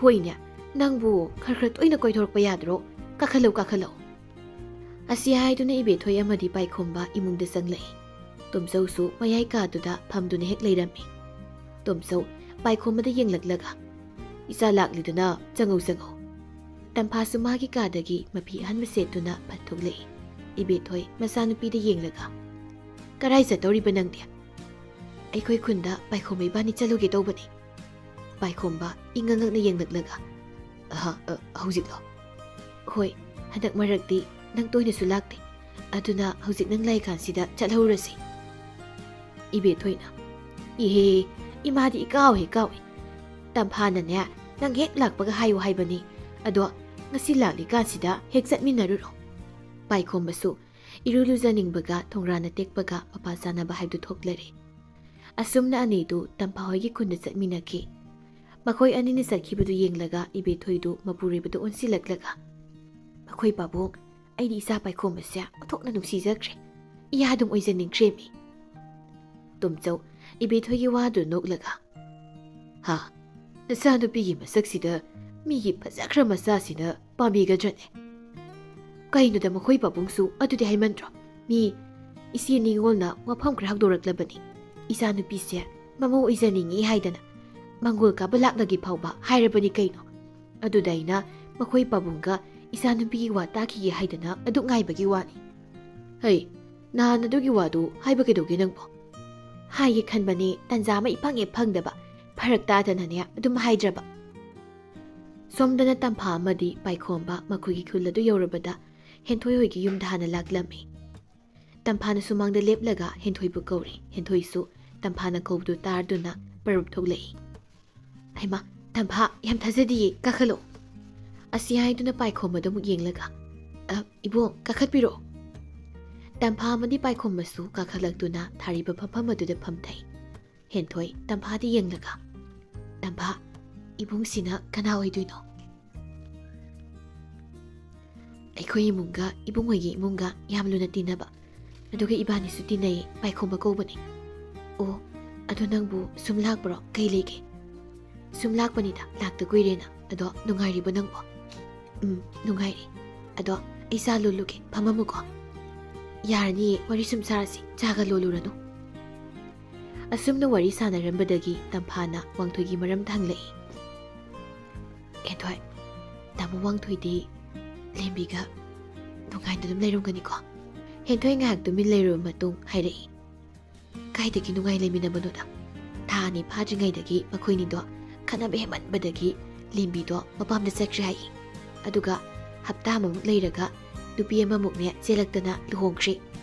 "ꯍꯣꯏꯅꯦ, ꯅꯪꯕꯨ ꯈꯔ ꯈꯔ ꯇꯣꯏꯅ ꯀꯣꯏꯊꯣꯔꯛꯄ ꯌꯥꯗ꯭ꯔꯣ? ꯀꯥꯈꯠꯂꯧ, ꯀꯥꯈꯠꯂꯧ꯫" ꯑꯁꯤ ꯍꯥꯏꯗꯨꯅ ꯏꯕꯦꯊꯣꯏ ꯑꯃꯗꯤ ꯄꯥꯏꯈꯣꯝꯕ ꯏꯃꯨꯡꯗ ꯆꯪꯂꯛꯏ꯫ ꯇꯣꯝꯆꯧꯁꯨ ꯃꯌꯥꯏ ꯀꯥꯗꯨꯗ ꯐꯝꯗꯨꯅ ꯍꯦꯛ ꯂꯩꯔꯝꯃꯤ꯫ ꯇꯣꯝꯆꯧ ꯄꯥꯏꯈꯣꯝꯕꯗ ꯌꯦꯡꯂꯛꯂꯒ, "ꯏꯆꯥ ꯂꯥꯛꯂꯤꯗꯅ, ꯆꯪꯉꯧ, ꯆꯪꯉꯧ꯫" ꯇꯝꯐꯥꯁꯨ ꯃꯥꯒꯤ ꯀꯥꯗꯒꯤ ꯃꯐꯤ ꯑꯍꯟꯕ ꯁꯦꯠꯇꯨꯅ ꯐꯠ ꯊꯣꯛꯂꯛꯏ꯫ ꯏꯕꯦꯊꯣꯏ ꯃꯆꯥꯅꯨꯄꯤꯗ ꯌꯦꯡꯂꯒ, "ꯀꯔꯥꯏ ꯆꯠꯇꯧꯔꯤꯕ ꯅꯪꯗꯤ?" "ꯑꯩꯈꯣꯏ ꯈꯨꯟꯗ ꯄꯥꯏꯈꯣꯝꯕ ꯏꯕꯥꯅꯤ ꯆꯠꯂꯨꯒꯦ ꯇꯧꯕꯅꯤ꯫" ꯄꯥꯏꯈꯣꯝꯕ ꯏꯉꯛ ꯉꯛꯅ ꯌꯦꯡꯂꯛꯂꯒ, "ꯑꯍ, ꯑ, ꯍꯧꯖꯤꯛꯂꯣ?" "ꯍꯣꯏ, ꯍꯟꯗꯛ ꯃꯔꯛꯇꯤ ꯅꯪ ꯇꯣꯏꯅꯁꯨ ꯂꯥꯛꯇꯦ꯫ ꯑꯗꯨꯅ ꯍꯧꯖꯤꯛ ꯅꯪ ꯂꯥꯛꯏꯀꯥꯟꯁꯤꯗ ꯆꯠꯍꯧꯔꯁꯤ꯫" ꯏꯕꯦꯊꯣꯏꯅ, "ꯏꯍꯦ, ꯏꯃꯥꯗꯤ ꯏꯀꯥꯎ ꯍꯦꯛ ꯀꯥꯎꯏ꯫ ꯇꯝꯐꯥꯅꯅꯦ, ꯅꯪ ꯍꯦꯛ ꯂꯥꯛꯄꯒ ꯍꯥꯏꯌꯨ ꯍꯥꯏꯕꯅꯤ꯫ ꯑꯗꯣ ꯉꯁꯤ ꯂꯥꯛꯂꯤꯀꯥꯟꯁꯤꯗ ꯍꯦꯛ ꯆꯠꯃꯤꯟꯅꯔꯨꯔꯣ꯫" ꯄꯥꯏꯈꯣꯝꯕꯁꯨ ꯏꯔꯨ ꯂꯨꯖꯅꯤꯡꯕꯒ ꯊꯣꯡꯒ꯭ꯔꯥꯅ ꯇꯦꯛꯄꯒ ꯃꯄꯥ ꯆꯥꯅꯕ ꯍꯥꯏꯕꯗꯨ ꯊꯣꯛꯂꯔꯦ꯫ ꯑꯁꯨꯝꯅ ꯑꯅꯤꯗꯨ ꯇꯝꯐꯥ ꯍꯣꯏꯒꯤ ꯈꯨꯟꯗ ꯆꯠꯃꯤꯟꯅꯈꯤ꯫ ꯃꯈꯣꯏ ꯑꯅꯤꯅ ꯆꯠꯈꯤꯕꯗꯨ ꯌꯦꯡꯂꯒ ꯏꯕꯦꯊꯣꯏꯗꯨ ꯃꯄꯨꯔꯣꯏꯕꯗ ꯑꯣꯟꯁꯤꯜꯂꯛꯂꯒ, "ꯃꯈꯣꯏ ꯄꯥꯕꯨꯡ, ꯑꯩꯗꯤ ꯏꯆꯥ ꯄꯥꯏꯈꯣꯝꯕꯁꯦ ꯑꯣꯟꯊꯣꯛꯅ ꯅꯨꯡꯁꯤꯖꯈ꯭ꯔꯦ꯫ ꯏꯌꯥ ꯑꯗꯨꯝ ꯑꯣꯏꯖꯅꯤꯡꯈ꯭ꯔꯦꯃꯤ꯫" ꯇꯣꯝꯆꯧ ꯏꯕꯦꯊꯣꯏꯒꯤ ꯋꯥꯗꯨ ꯅꯣꯛꯂꯒ, "ꯍꯥ? ꯅꯆꯥꯅꯨꯄꯤꯒꯤ ꯃꯁꯛꯁꯤꯗ ꯃꯤꯒꯤ ꯐꯖꯈ꯭ꯔ ꯃꯆꯥꯁꯤꯅ ꯄꯥꯝꯕꯤꯒꯗ꯭ꯔꯅꯦ? ꯀꯩꯅꯣꯗ ꯃꯈꯣꯏ ꯄꯥꯕꯨꯡꯁꯨ ꯑꯗꯨꯗꯤ ꯍꯥꯏꯃꯟꯗ꯭ꯔꯣ? ꯃꯤ ꯏꯆꯦ ꯅꯤꯉꯣꯜꯅ ꯋꯥꯐꯝ ꯈꯔ ꯍꯧꯗꯣꯔꯛꯂꯕꯅꯤ꯫ ꯏꯆꯥꯅꯨꯄꯤꯁꯦ ꯃꯃꯧ ꯑꯣꯏꯖꯅꯤꯡꯏ ꯍꯥꯏꯗꯅ ꯃꯪꯒꯣꯜ ꯀꯥꯕ ꯂꯥꯛꯅꯒꯦ ꯐꯥꯎꯕ ꯍꯥꯏꯔꯕꯅꯤ ꯀꯩꯅꯣ꯫ ꯑꯗꯨꯗ ꯑꯩꯅ ꯃꯈꯣꯏ ꯄꯥꯕꯨꯡꯒ ꯏꯆꯥꯅꯨꯄꯤꯒꯤ ꯋꯥ ꯇꯥꯈꯤꯒꯦ ꯍꯥꯏꯗꯅ ꯑꯗꯨꯛ ꯉꯥꯏꯕꯒꯤ ꯋꯥꯅꯤ꯫" "ꯍꯩ, ꯅꯍꯥꯟ ꯑꯗꯨꯒꯤ ꯋꯥꯗꯨ ꯍꯥꯏꯕ ꯀꯩꯗꯧꯒꯦ ꯅꯪꯕꯣ?" "ꯍꯥꯏꯒꯦ ꯈꯟꯕꯅꯦ, ꯇꯟꯖꯥ ꯑꯃ ꯏꯐꯪ ꯍꯦꯛ ꯐꯪꯗꯕ꯫ ꯐꯔꯛ ꯇꯥꯗꯅꯅꯦ ꯑꯗꯨꯝ ꯍꯥꯏꯗ꯭ꯔꯕ꯫" ꯁꯣꯝꯗꯅ ꯇꯝꯐꯥ ꯑꯃꯗꯤ ꯄꯥꯏꯈꯣꯝꯕ ꯃꯈꯣꯏꯒꯤ ꯈꯨꯜ ꯑꯗꯨ ꯌꯧꯔꯕꯗ ꯍꯦꯟꯊꯣꯏ ꯍꯣꯏꯒꯤ ꯌꯨꯝꯗ ꯍꯥꯟꯅ ꯂꯥꯛꯂꯝꯃꯤ꯫ ꯇꯝꯐꯥꯅ ꯁꯨꯃꯥꯡꯗ ꯂꯦꯞꯂꯒ ꯍꯦꯟꯊꯣꯏꯕꯨ ꯀꯧꯔꯤ꯫ ꯍꯦꯟꯊꯣꯏꯁꯨ ꯇꯝꯐꯥꯅ ꯀꯧꯕꯗꯨ ꯇꯥꯔꯗꯨꯅ ꯄꯔꯨꯞ ꯊꯣꯛꯂꯛꯏ꯫ "ꯍꯩꯃꯥ, ꯇꯝꯐꯥ, ꯌꯥꯝ ꯊꯥꯖꯗꯤꯌꯦ, ꯀꯥꯈꯠꯂꯛꯑꯣ꯫" ꯑꯁꯤ ꯍꯥꯏꯗꯨꯅ ꯄꯥꯏꯈꯣꯝꯕꯗ ꯑꯃꯨꯛ ꯌꯦꯡꯂꯒ, "ꯑ, ꯏꯕꯨꯡ, ꯀꯥꯈꯠꯄꯤꯔꯛꯑꯣ꯫" ꯇꯝꯐꯥ ꯑꯃꯗꯤ ꯄꯥꯏꯈꯣꯝꯕꯁꯨ ꯀꯥꯈꯠꯂꯛꯇꯨꯅ ꯊꯥꯔꯤꯕ ꯐꯝꯐꯝ ꯑꯗꯨꯗ ꯐꯝꯊꯩ꯫ ꯍꯦꯟꯊꯣꯏ ꯇꯝꯐꯥꯗ ꯌꯦꯡꯂꯒ, "ꯇꯝꯐꯥ, ꯏꯕꯨꯡꯁꯤꯅ ꯀꯅꯥ ꯑꯣꯏꯗꯣꯏꯅꯣ?" "ꯑꯩꯈꯣꯏ ꯏꯃꯨꯡꯒ ꯏꯕꯨꯡ ꯍꯣꯏꯒꯤ ꯏꯃꯨꯡꯒ ꯌꯥꯝ ꯂꯨꯅ ꯇꯤꯟꯅꯕ, ꯑꯗꯨꯒ ꯏꯕꯥꯅꯤꯁꯨ ꯇꯤꯟꯅꯩ, ꯄꯥꯏꯈꯣꯝꯕ ꯀꯧꯕꯅꯦ꯫" "ꯑꯣ, ꯑꯗꯣ ꯅꯪꯕꯨ ꯁꯨꯝ ꯂꯥꯛꯄ꯭ꯔꯣ? ꯀꯩ ꯂꯩꯒꯦ?" "ꯁꯨꯝ ꯂꯥꯛꯄꯅꯤꯗ, ꯂꯥꯛꯇ ꯀꯨꯏꯔꯦꯅ꯫ ꯑꯗꯣ ꯅꯨꯡꯉꯥꯏꯔꯤꯕꯣ ꯅꯪꯕꯣ?" "ꯎꯝ, ꯅꯨꯡꯉꯥꯏꯔꯤ꯫ ꯑꯗꯣ ꯑꯩ ꯆꯥ ꯂꯣꯜꯂꯨꯒꯦ, ꯐꯝꯃꯝꯃꯨꯀꯣ꯫" "ꯌꯥꯔꯅꯤꯌꯦ, ꯋꯥꯔꯤ ꯁꯨꯝ ꯁꯥꯔꯁꯤ, ꯆꯥꯒ ꯂꯣꯜꯂꯨꯔꯅꯨ꯫" ꯑꯁꯨꯝꯅ ꯋꯥꯔꯤ ꯁꯥꯟꯅꯔꯝꯕꯗꯒꯤ ꯇꯝꯐꯥꯅ ꯋꯥꯡꯊꯣꯏꯒꯤ ꯃꯔꯝꯗ ꯍꯪꯂꯛꯏ꯫ "ꯍꯦꯟꯊꯣꯏ, ꯇꯥꯃꯣ ꯋꯥꯡꯊꯣꯏꯗꯤ ꯂꯦꯝꯕꯤꯒ ꯅꯨꯡꯉꯥꯏꯅ ꯑꯗꯨꯝ ꯂꯩꯔꯝꯒꯅꯤꯀꯣ?" ꯍꯦꯟꯊꯣꯏ ꯉꯥꯏꯍꯥꯛ ꯇꯨꯃꯤꯟ ꯂꯩꯔꯨꯔꯕ ꯃꯇꯨꯡ ꯍꯥꯏꯔꯛꯏ, "ꯀꯥꯏꯗꯒꯤ ꯅꯨꯡꯉꯥꯏ ꯂꯩꯃꯤꯟꯅꯕꯅꯣꯗ? ꯊꯥ ꯑꯅꯤ ꯐꯥꯗ꯭ꯔꯤꯉꯩꯗꯒꯤ ꯃꯈꯣꯏꯅꯤꯗꯣ ꯈꯠꯅꯕ ꯍꯦꯟꯃꯟꯕꯗꯒꯤ ꯂꯦꯝꯕꯤꯗꯣ ꯃꯄꯥꯝꯗ ꯆꯠꯈ꯭ꯔꯦ ꯍꯥꯏꯌꯦ꯫ ꯑꯗꯨꯒ ꯍꯞꯇꯥ ꯑꯃꯃꯨꯛ ꯂꯩꯔꯒ ꯅꯨꯄꯤ ꯑꯃꯃꯨꯛꯅꯦ ꯆꯦꯜꯂꯛꯇꯅ ꯂꯨꯍꯣꯡꯈ꯭ꯔꯦ꯫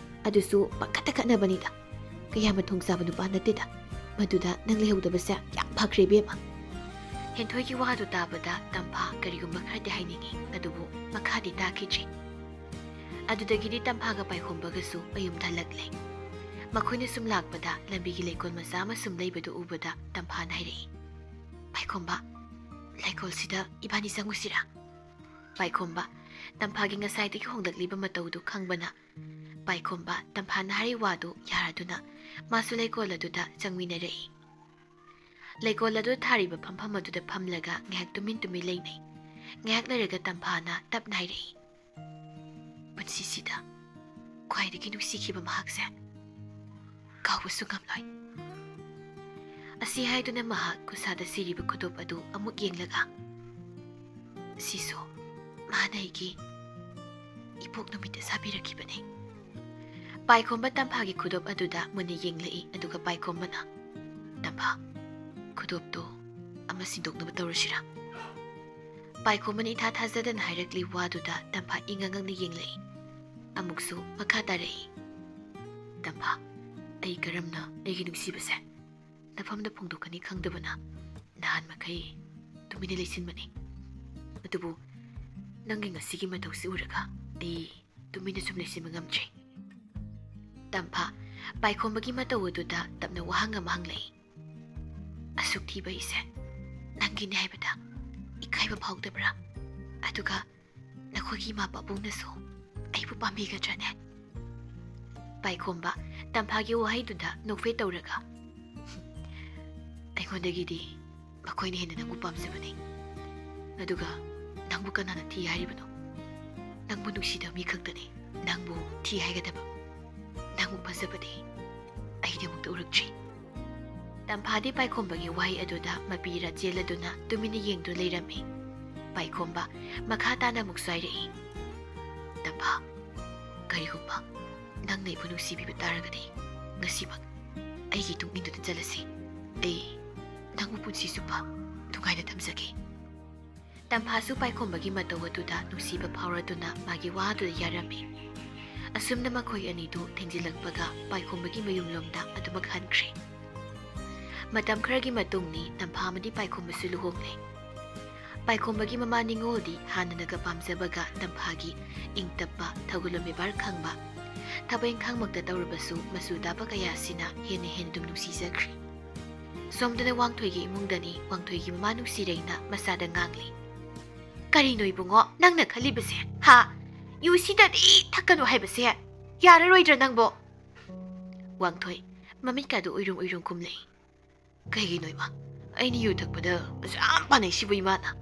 ꯑꯗꯨꯁꯨ ꯄꯪꯈꯠꯇ ꯈꯠꯅꯕꯅꯤꯗ꯫ ꯀꯌꯥ ꯃꯊꯣꯡ ꯆꯥꯕ ꯅꯨꯄꯥ ꯅꯠꯇꯦꯗ꯫ ꯃꯗꯨꯗ ꯅꯪ ꯂꯩꯍꯧꯗꯕꯁꯦ ꯌꯥꯝ ꯐꯈ꯭ꯔꯦ ꯏꯕꯦꯝꯃ꯫" ꯍꯦꯟꯊꯣꯏꯒꯤ ꯋꯥꯗꯨ ꯇꯥꯕꯗ ꯇꯝꯐꯥ ꯀꯔꯤꯒꯨꯝꯕ ꯈꯔꯗꯤ ꯍꯥꯏꯅꯤꯡꯉꯤ, ꯑꯗꯨꯕꯨ ꯃꯈꯥꯗꯤ ꯇꯥꯈꯤꯗ꯭ꯔꯤ꯫ ꯑꯗꯨꯗꯒꯤꯗꯤ ꯇꯝꯐꯥꯒ ꯄꯥꯏꯈꯣꯝꯕꯒꯁꯨ ꯃꯌꯨꯝꯗ ꯍꯜꯂꯛꯂꯦ꯫ ꯃꯈꯣꯏꯅ ꯁꯨꯝ ꯂꯥꯛꯄꯗ ꯂꯝꯕꯤꯒꯤ ꯂꯩꯀꯣꯜ ꯃꯆꯥ ꯑꯃ ꯁꯨꯝ ꯂꯩꯕꯗꯨ ꯎꯕꯗ ꯇꯝꯐꯥꯅ ꯍꯥꯏꯔꯛꯏ, "ꯄꯥꯏꯈꯣꯝꯕ, ꯂꯩꯀꯣꯜꯁꯤꯗ ꯏꯕꯥꯅꯤ ꯆꯪꯉꯨꯁꯤꯔꯥ?" ꯄꯥꯏꯈꯣꯝꯕ, ꯇꯝꯐꯥꯒꯤ ꯉꯁꯥꯏꯗꯒꯤ ꯍꯣꯡꯂꯛꯂꯤꯕ ꯃꯇꯧꯗꯨ ꯈꯪꯕꯅ, ꯄꯥꯏꯈꯣꯝꯕ ꯇꯝꯐꯥꯅ ꯍꯥꯏꯔꯤ ꯋꯥꯗꯨ ꯌꯥꯔꯗꯨꯅ ꯃꯥꯁꯨ ꯂꯩꯀꯣꯜ ꯑꯗꯨꯗ ꯆꯪꯃꯤꯟꯅꯔꯛꯏ꯫ ꯂꯩꯀꯣꯜ ꯑꯗꯨ ꯊꯥꯔꯤꯕ ꯐꯝꯐꯝ ꯑꯗꯨꯗ ꯐꯝꯂꯒ ꯉꯥꯏꯍꯥꯛ ꯇꯨꯃꯤꯟ ꯇꯨꯃꯤꯟ ꯂꯩꯅꯩ꯫ ꯉꯥꯏꯍꯥꯛ ꯂꯩꯔꯒ ꯇꯝꯐꯥꯅ ꯇꯞꯅ ꯍꯥꯏꯔꯛꯏ, "ꯄꯨꯟꯁꯤꯁꯤꯗ ꯈ꯭ꯋꯥꯏꯗꯒꯤ ꯅꯨꯡꯁꯤꯈꯤꯕ ꯃꯍꯥꯛꯁꯦ ꯀꯥꯎꯕꯁꯨ ꯉꯝꯂꯣꯏ꯫" ꯑꯁꯤ ꯍꯥꯏꯗꯨꯅ ꯃꯍꯥꯛ ꯈꯨꯠꯁꯥꯗ ꯁꯤꯔꯤꯕ ꯈꯨꯗꯣꯞ ꯑꯗꯨ ꯑꯃꯨꯛ ꯌꯦꯡꯂꯒ, "ꯁꯤꯁꯨ ꯃꯥꯅ ꯑꯩꯒꯤ ꯏꯄꯣꯛ ꯅꯨꯃꯤꯠꯇ ꯁꯥꯕꯤꯔꯛꯈꯤꯕꯅꯤ꯫" ꯄꯥꯏꯈꯣꯝꯕ ꯇꯝꯐꯥꯒꯤ ꯈꯨꯗꯣꯞ ꯑꯗꯨꯗ ꯃꯨꯟꯅ ꯌꯦꯡꯂꯛꯏ, ꯑꯗꯨꯒ ꯄꯥꯏꯈꯣꯝꯕꯅ, "ꯇꯝꯐꯥ, ꯈꯨꯗꯣꯞꯇꯨ ꯑꯃ ꯁꯤꯟꯗꯣꯛꯅꯕ ꯇꯧꯔꯁꯤꯔꯥ?" ꯄꯥꯏꯈꯣꯝꯕꯅ ꯏꯊꯥ ꯊꯥꯖꯗꯅ ꯍꯥꯏꯔꯛꯂꯤ ꯋꯥꯗꯨꯗ ꯇꯝꯐꯥ ꯏꯉꯛ ꯉꯛꯅ ꯌꯦꯡꯂꯛꯏ꯫ ꯑꯃꯨꯛꯁꯨ ꯃꯈꯥ ꯇꯥꯔꯛꯏ, "ꯇꯝꯐꯥ, ꯑꯩ ꯀꯔꯝꯅ ꯑꯩꯒꯤ ꯅꯨꯡꯁꯤꯕꯁꯦ ꯅꯐꯝꯗ ꯐꯣꯡꯗꯣꯛꯀꯅꯤ ꯈꯪꯗꯕꯅ ꯅꯍꯥꯟ ꯃꯈꯩ ꯇꯨꯃꯤꯟꯅ ꯂꯩꯁꯤꯟꯕꯅꯤ꯫ ꯑꯗꯨꯕꯨ ꯅꯪꯒꯤ ꯉꯁꯤꯒꯤ ꯃꯇꯧꯁꯤ ꯎꯔꯒ ꯑꯩ ꯇꯨꯃꯤꯟꯅ ꯁꯨꯝ ꯂꯩꯁꯤꯟꯕ ꯉꯝꯗ꯭ꯔꯦ꯫" ꯇꯝꯐꯥ ꯄꯥꯏꯈꯣꯝꯕꯒꯤ ꯃꯇꯧ ꯑꯗꯨꯗ ꯇꯞꯅ ꯋꯥꯍꯪ ꯑꯃ ꯍꯪꯂꯛꯏ꯫ "ꯑꯁꯨꯛ ꯊꯤꯕ ꯑꯩꯁꯦ ꯅꯪꯒꯤꯅꯤ ꯍꯥꯏꯕꯗ ꯏꯀꯥꯏꯕ ꯐꯥꯎꯗꯕ꯭ꯔꯥ? ꯑꯗꯨꯒ ꯅꯈꯣꯏꯒꯤ ꯏꯃꯥ ꯄꯥꯕꯨꯡꯅꯁꯨ ꯑꯩꯕꯨ ꯄꯥꯝꯕꯤꯒꯗ꯭ꯔꯅꯦ?" ꯄꯥꯏꯈꯣꯝꯕ ꯇꯝꯐꯥꯒꯤ ꯋꯥꯍꯩꯗꯨꯗ ꯅꯣꯛꯐꯦꯠ ꯇꯧꯔꯒ, "ꯑꯩꯉꯣꯟꯗꯒꯤꯗꯤ ꯃꯈꯣꯏꯅ ꯍꯦꯟꯅ ꯅꯪꯕꯨ ꯄꯥꯝꯖꯕꯅꯤ꯫ ꯑꯗꯨꯒ ꯅꯪꯕꯨ ꯀꯅꯥꯅ ꯊꯤ ꯍꯥꯏꯔꯤꯕꯅꯣ? ꯅꯪꯕꯨ ꯅꯨꯡꯁꯤꯗꯕ ꯃꯤ ꯈꯛꯇꯅꯤ ꯅꯪꯕꯨ ꯊꯤ ꯍꯥꯏꯒꯗꯕ꯫ ꯅꯪꯕꯨ ꯐꯖꯕꯗꯤ ꯑꯩꯗꯤ ꯑꯃꯨꯛꯇ ꯎꯔꯛꯇ꯭ꯔꯤ꯫" ꯇꯝꯐꯥꯗꯤ ꯄꯥꯏꯈꯣꯝꯕꯒꯤ ꯋꯥꯍꯩ ꯑꯗꯨꯗ ꯃꯄꯤ ꯏꯔꯥ ꯆꯦꯜꯂꯗꯨꯅ ꯇꯨꯃꯤꯟꯅ ꯌꯦꯡꯗꯨꯅ ꯂꯩꯔꯝꯃꯤ꯫ ꯄꯥꯏꯈꯣꯝꯕ ꯃꯈꯥ ꯇꯥꯅ ꯑꯃꯨꯛꯁꯨ ꯍꯥꯏꯔꯛꯏ, "ꯇꯝꯐꯥ, ꯀꯔꯤꯒꯨꯝꯕ ꯅꯪꯅ ꯑꯩꯕꯨ ꯅꯨꯡꯁꯤꯕꯤꯕ ꯇꯥꯔꯒꯗꯤ ꯉꯁꯤꯃꯛ ꯑꯩꯒꯤ ꯏꯇꯨꯡ ꯏꯟꯗꯨꯅ ꯆꯠꯂꯁꯤ꯫ ꯑꯩ ꯅꯪꯕꯨ ꯄꯨꯟꯁꯤ ꯆꯨꯞꯄ ꯅꯨꯡꯉꯥꯏꯅ ꯊꯝꯖꯒꯦ꯫" ꯇꯝꯐꯥꯁꯨ ꯄꯥꯏꯈꯣꯝꯕꯒꯤ ꯃꯇꯧ ꯑꯗꯨꯗ ꯅꯨꯡꯁꯤꯕ ꯐꯥꯎꯔꯗꯨꯅ ꯃꯥꯒꯤ ꯋꯥ ꯑꯗꯨꯗ ꯌꯥꯔꯝꯃꯤ꯫ ꯑꯁꯨꯝꯅ ꯃꯈꯣꯏ ꯑꯅꯤꯗꯨ ꯊꯦꯡꯖꯤꯜꯂꯛꯄꯒ ꯄꯥꯏꯈꯣꯝꯕꯒꯤ ꯃꯌꯨꯝꯂꯣꯝꯗ ꯑꯗꯨꯃꯛ ꯍꯟꯈ꯭ꯔꯦ꯫ ꯃꯇꯝ ꯈꯔꯒꯤ ꯃꯇꯨꯡꯅꯤ ꯇꯝꯐꯥ ꯑꯃꯗꯤ ꯄꯥꯏꯈꯣꯝꯕꯁꯨ ꯂꯨꯍꯣꯡꯂꯦ꯫ ꯄꯥꯏꯈꯣꯝꯕꯒꯤ ꯃꯃꯥ ꯅꯤꯉꯣꯜꯗꯤ ꯍꯥꯟꯅꯅꯒ ꯄꯥꯝꯖꯕꯒ ꯇꯝꯐꯥꯒꯤ ꯏꯪ ꯇꯞꯄ, ꯊꯧꯒꯜꯂꯣꯟ ꯕꯦꯕꯥꯔ ꯈꯪꯕ, ꯊꯕꯛ ꯏꯪꯈꯥꯡꯃꯛꯇ ꯇꯧꯔꯕꯁꯨ ꯃꯆꯨ ꯇꯥꯕ ꯀꯌꯥꯁꯤꯅ ꯍꯦꯟꯅ ꯍꯦꯟꯅ ꯑꯗꯨꯝ ꯅꯨꯡꯁꯤꯖꯈ꯭ꯔꯦ꯫ ꯁꯣꯝꯗꯅ ꯋꯥꯡꯊꯣꯏꯒꯤ ꯏꯃꯨꯡꯗꯅꯤ ꯋꯥꯡꯊꯣꯏꯒꯤ ꯃꯃꯥ ꯅꯨꯡꯁꯤꯔꯩꯅ ꯃꯆꯥꯗ ꯉꯥꯡꯂꯤ꯫ "ꯀꯔꯤꯅꯣ ꯏꯕꯨꯡꯉꯣ ꯅꯪꯅ ꯈꯜꯂꯤꯕꯁꯦ? ꯍꯥ? ꯌꯨ ꯁꯤꯗꯗꯤ ꯊꯛꯀꯅꯨ ꯍꯥꯏꯕꯁꯦ ꯌꯥꯔꯔꯣꯏꯗ꯭ꯔꯥ ꯅꯪꯕꯣ?" ꯋꯥꯡꯊꯣꯏ ꯃꯃꯤꯠꯀꯥꯗꯨ ꯎꯏꯔꯨꯝ ꯎꯏꯔꯨꯝ ꯈꯨꯝꯂꯛꯏ꯫ "ꯀꯩꯒꯤꯅꯣ ꯏꯃꯥ? ꯑꯩꯅ ꯌꯨ ꯊꯛꯄꯗ ꯃꯁꯨ ꯌꯥꯝ ꯄꯥꯅꯩꯁꯤꯕꯨ ꯏꯃꯥꯅ?"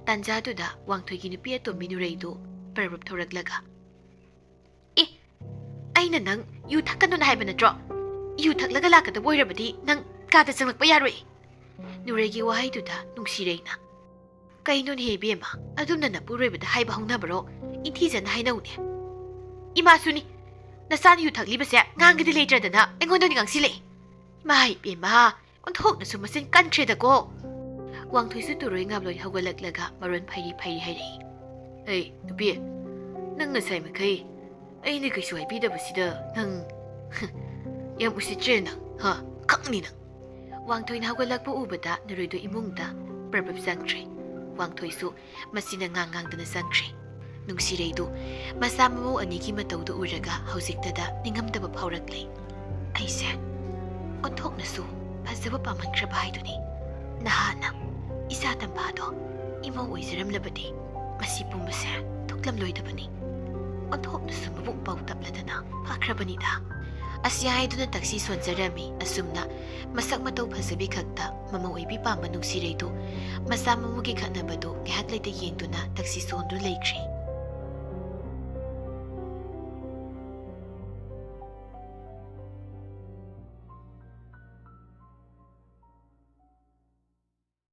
ꯇꯥꯟꯖꯥꯗꯨꯗ ꯋꯥꯡꯊꯣꯏꯒꯤ ꯅꯨꯄꯤ ꯑꯇꯣꯝꯕꯤ ꯅꯨꯔꯩꯗꯨ ꯄꯔꯕꯞ ꯊꯣꯔꯛꯂꯒ, "ꯑꯦ, ꯑꯩꯅ ꯅꯪ ꯌꯨ ꯊꯛꯀꯅꯨꯅ ꯍꯥꯏꯕ ꯅꯠꯇ꯭ꯔꯣ? ꯌꯨ ꯊꯛꯂꯒ ꯂꯥꯛꯀꯗꯕ ꯑꯣꯏꯔꯕꯗꯤ ꯅꯪ ꯀꯥꯗ ꯆꯪꯂꯛꯄ ꯌꯥꯔꯣꯏ꯫" ꯅꯨꯔꯩꯒꯤ ꯋꯥꯍꯩꯗꯨꯗ ꯅꯨꯡꯁꯤꯔꯩꯅ, "ꯀꯩꯅꯣꯅꯦꯍꯦ ꯏꯕꯦꯝꯃ, ꯑꯗꯨꯝꯅ ꯅꯄꯨꯔꯣꯏꯕꯗ ꯍꯥꯏꯕ ꯍꯧꯅꯕꯔꯣ? ꯏꯪꯊꯤꯖꯅ ꯍꯥꯏꯅꯧꯅꯦ꯫" "ꯏꯃꯥꯁꯨꯅꯤ, ꯅꯆꯥꯅ ꯌꯨ ꯊꯛꯂꯤꯕꯁꯦ ꯉꯥꯡꯒꯗꯤ ꯂꯩꯇ꯭ꯔꯗꯅ ꯑꯩꯉꯣꯟꯗ ꯑꯣꯏꯅ ꯉꯥꯡꯁꯤꯜꯂꯛꯑꯦ꯫ ꯏꯃꯥ ꯏꯕꯦꯝꯃ, ꯑꯣꯟꯊꯣꯛꯅꯁꯨ ꯃꯆꯤꯟ ꯀꯟꯈ꯭ꯔꯦꯗꯀꯣ꯫" ꯋꯥꯡꯊꯣꯏꯁꯨ ꯇꯨꯔꯣꯏ ꯉꯥꯕꯂꯣꯏ ꯍꯧꯒꯠꯂꯛꯂꯒ ꯃꯔꯣꯟ ꯐꯩꯔꯤ ꯐꯩꯔꯤ ꯍꯥꯏꯔꯛꯏ꯫ "ꯑꯩ ꯅꯨꯄꯤ, ꯅꯪ ꯉꯁꯥꯏ ꯃꯈꯩ ꯑꯩꯅ ꯀꯩꯁꯨ ꯍꯥꯏꯕꯤꯗꯕꯁꯤꯗ ꯅꯪ ꯌꯥꯝ ꯎꯁꯤꯠꯇ꯭ꯔꯦ ꯅꯪ, ꯍꯥ? ꯈꯪꯅꯤ ꯅꯪ꯫" ꯋꯥꯡꯊꯣꯏꯅ ꯍꯧꯒꯠꯂꯛꯄ ꯎꯕꯗ ꯅꯨꯔꯩꯗꯣ ꯏꯃꯨꯡꯗ ꯄ꯭ꯔꯞ ꯄ꯭ꯔꯞ ꯆꯪꯈ꯭ꯔꯦ꯫ ꯋꯥꯡꯊꯣꯏꯁꯨ ꯃꯁꯤꯅ ꯉꯥꯡ ꯉꯥꯡꯗꯅ ꯆꯪꯈ꯭ꯔꯦ꯫ ꯅꯨꯡꯁꯤꯔꯩꯗꯨ ꯃꯆꯥ ꯃꯃꯧ ꯑꯅꯤꯒꯤ ꯃꯇꯧꯗꯨ ꯎꯔꯒ ꯍꯧꯖꯤꯛꯇꯗ ꯅꯤꯡꯉꯝꯗꯕ ꯐꯥꯎꯔꯛꯂꯦ꯫ ꯑꯩꯁꯦ ꯑꯣꯟꯊꯣꯛꯅꯁꯨ ꯐꯖꯕ ꯄꯥꯝꯃꯟꯈ꯭ꯔꯕ ꯍꯥꯏꯗꯨꯅꯤ꯫ ꯅꯍꯥꯟꯅ ꯏꯆꯥ ꯇꯝꯐꯥꯗꯣ ꯏꯃꯧ ꯑꯣꯏꯖꯔꯝꯂꯕꯗꯤ ꯃꯁꯤ ꯄꯨꯝꯕꯁꯦ ꯊꯣꯛꯂꯝꯂꯣꯏꯗꯕꯅꯤ꯫ ꯑꯣꯟꯊꯣꯛꯅꯁꯨ ꯃꯕꯨꯛ ꯄꯥꯎ ꯇꯞꯂꯗꯅ ꯐꯈ꯭ꯔꯕꯅꯤꯗ꯫ ꯑꯁꯤ ꯍꯥꯏꯗꯨꯅ ꯇꯛꯁꯤ ꯁꯣꯟꯖꯔꯝꯃꯤ꯫ ꯑꯁꯨꯝꯅ ꯃꯁꯛ ꯃꯇꯧ ꯐꯖꯕꯤ ꯈꯛꯇ ꯃꯃꯧ ꯑꯣꯏꯕꯤ ꯄꯥꯝꯕ ꯅꯨꯡꯁꯤꯔꯩꯗꯨ ꯃꯆꯥ ꯃꯃꯧꯒꯤ ꯈꯠꯅꯕꯗꯨ ꯉꯥꯏꯍꯥꯛ ꯂꯩꯇ ꯌꯦꯡꯗꯨꯅ ꯇꯛꯁꯤ ꯁꯣꯟꯗꯨꯅ ꯂꯩꯈ꯭ꯔꯦ꯫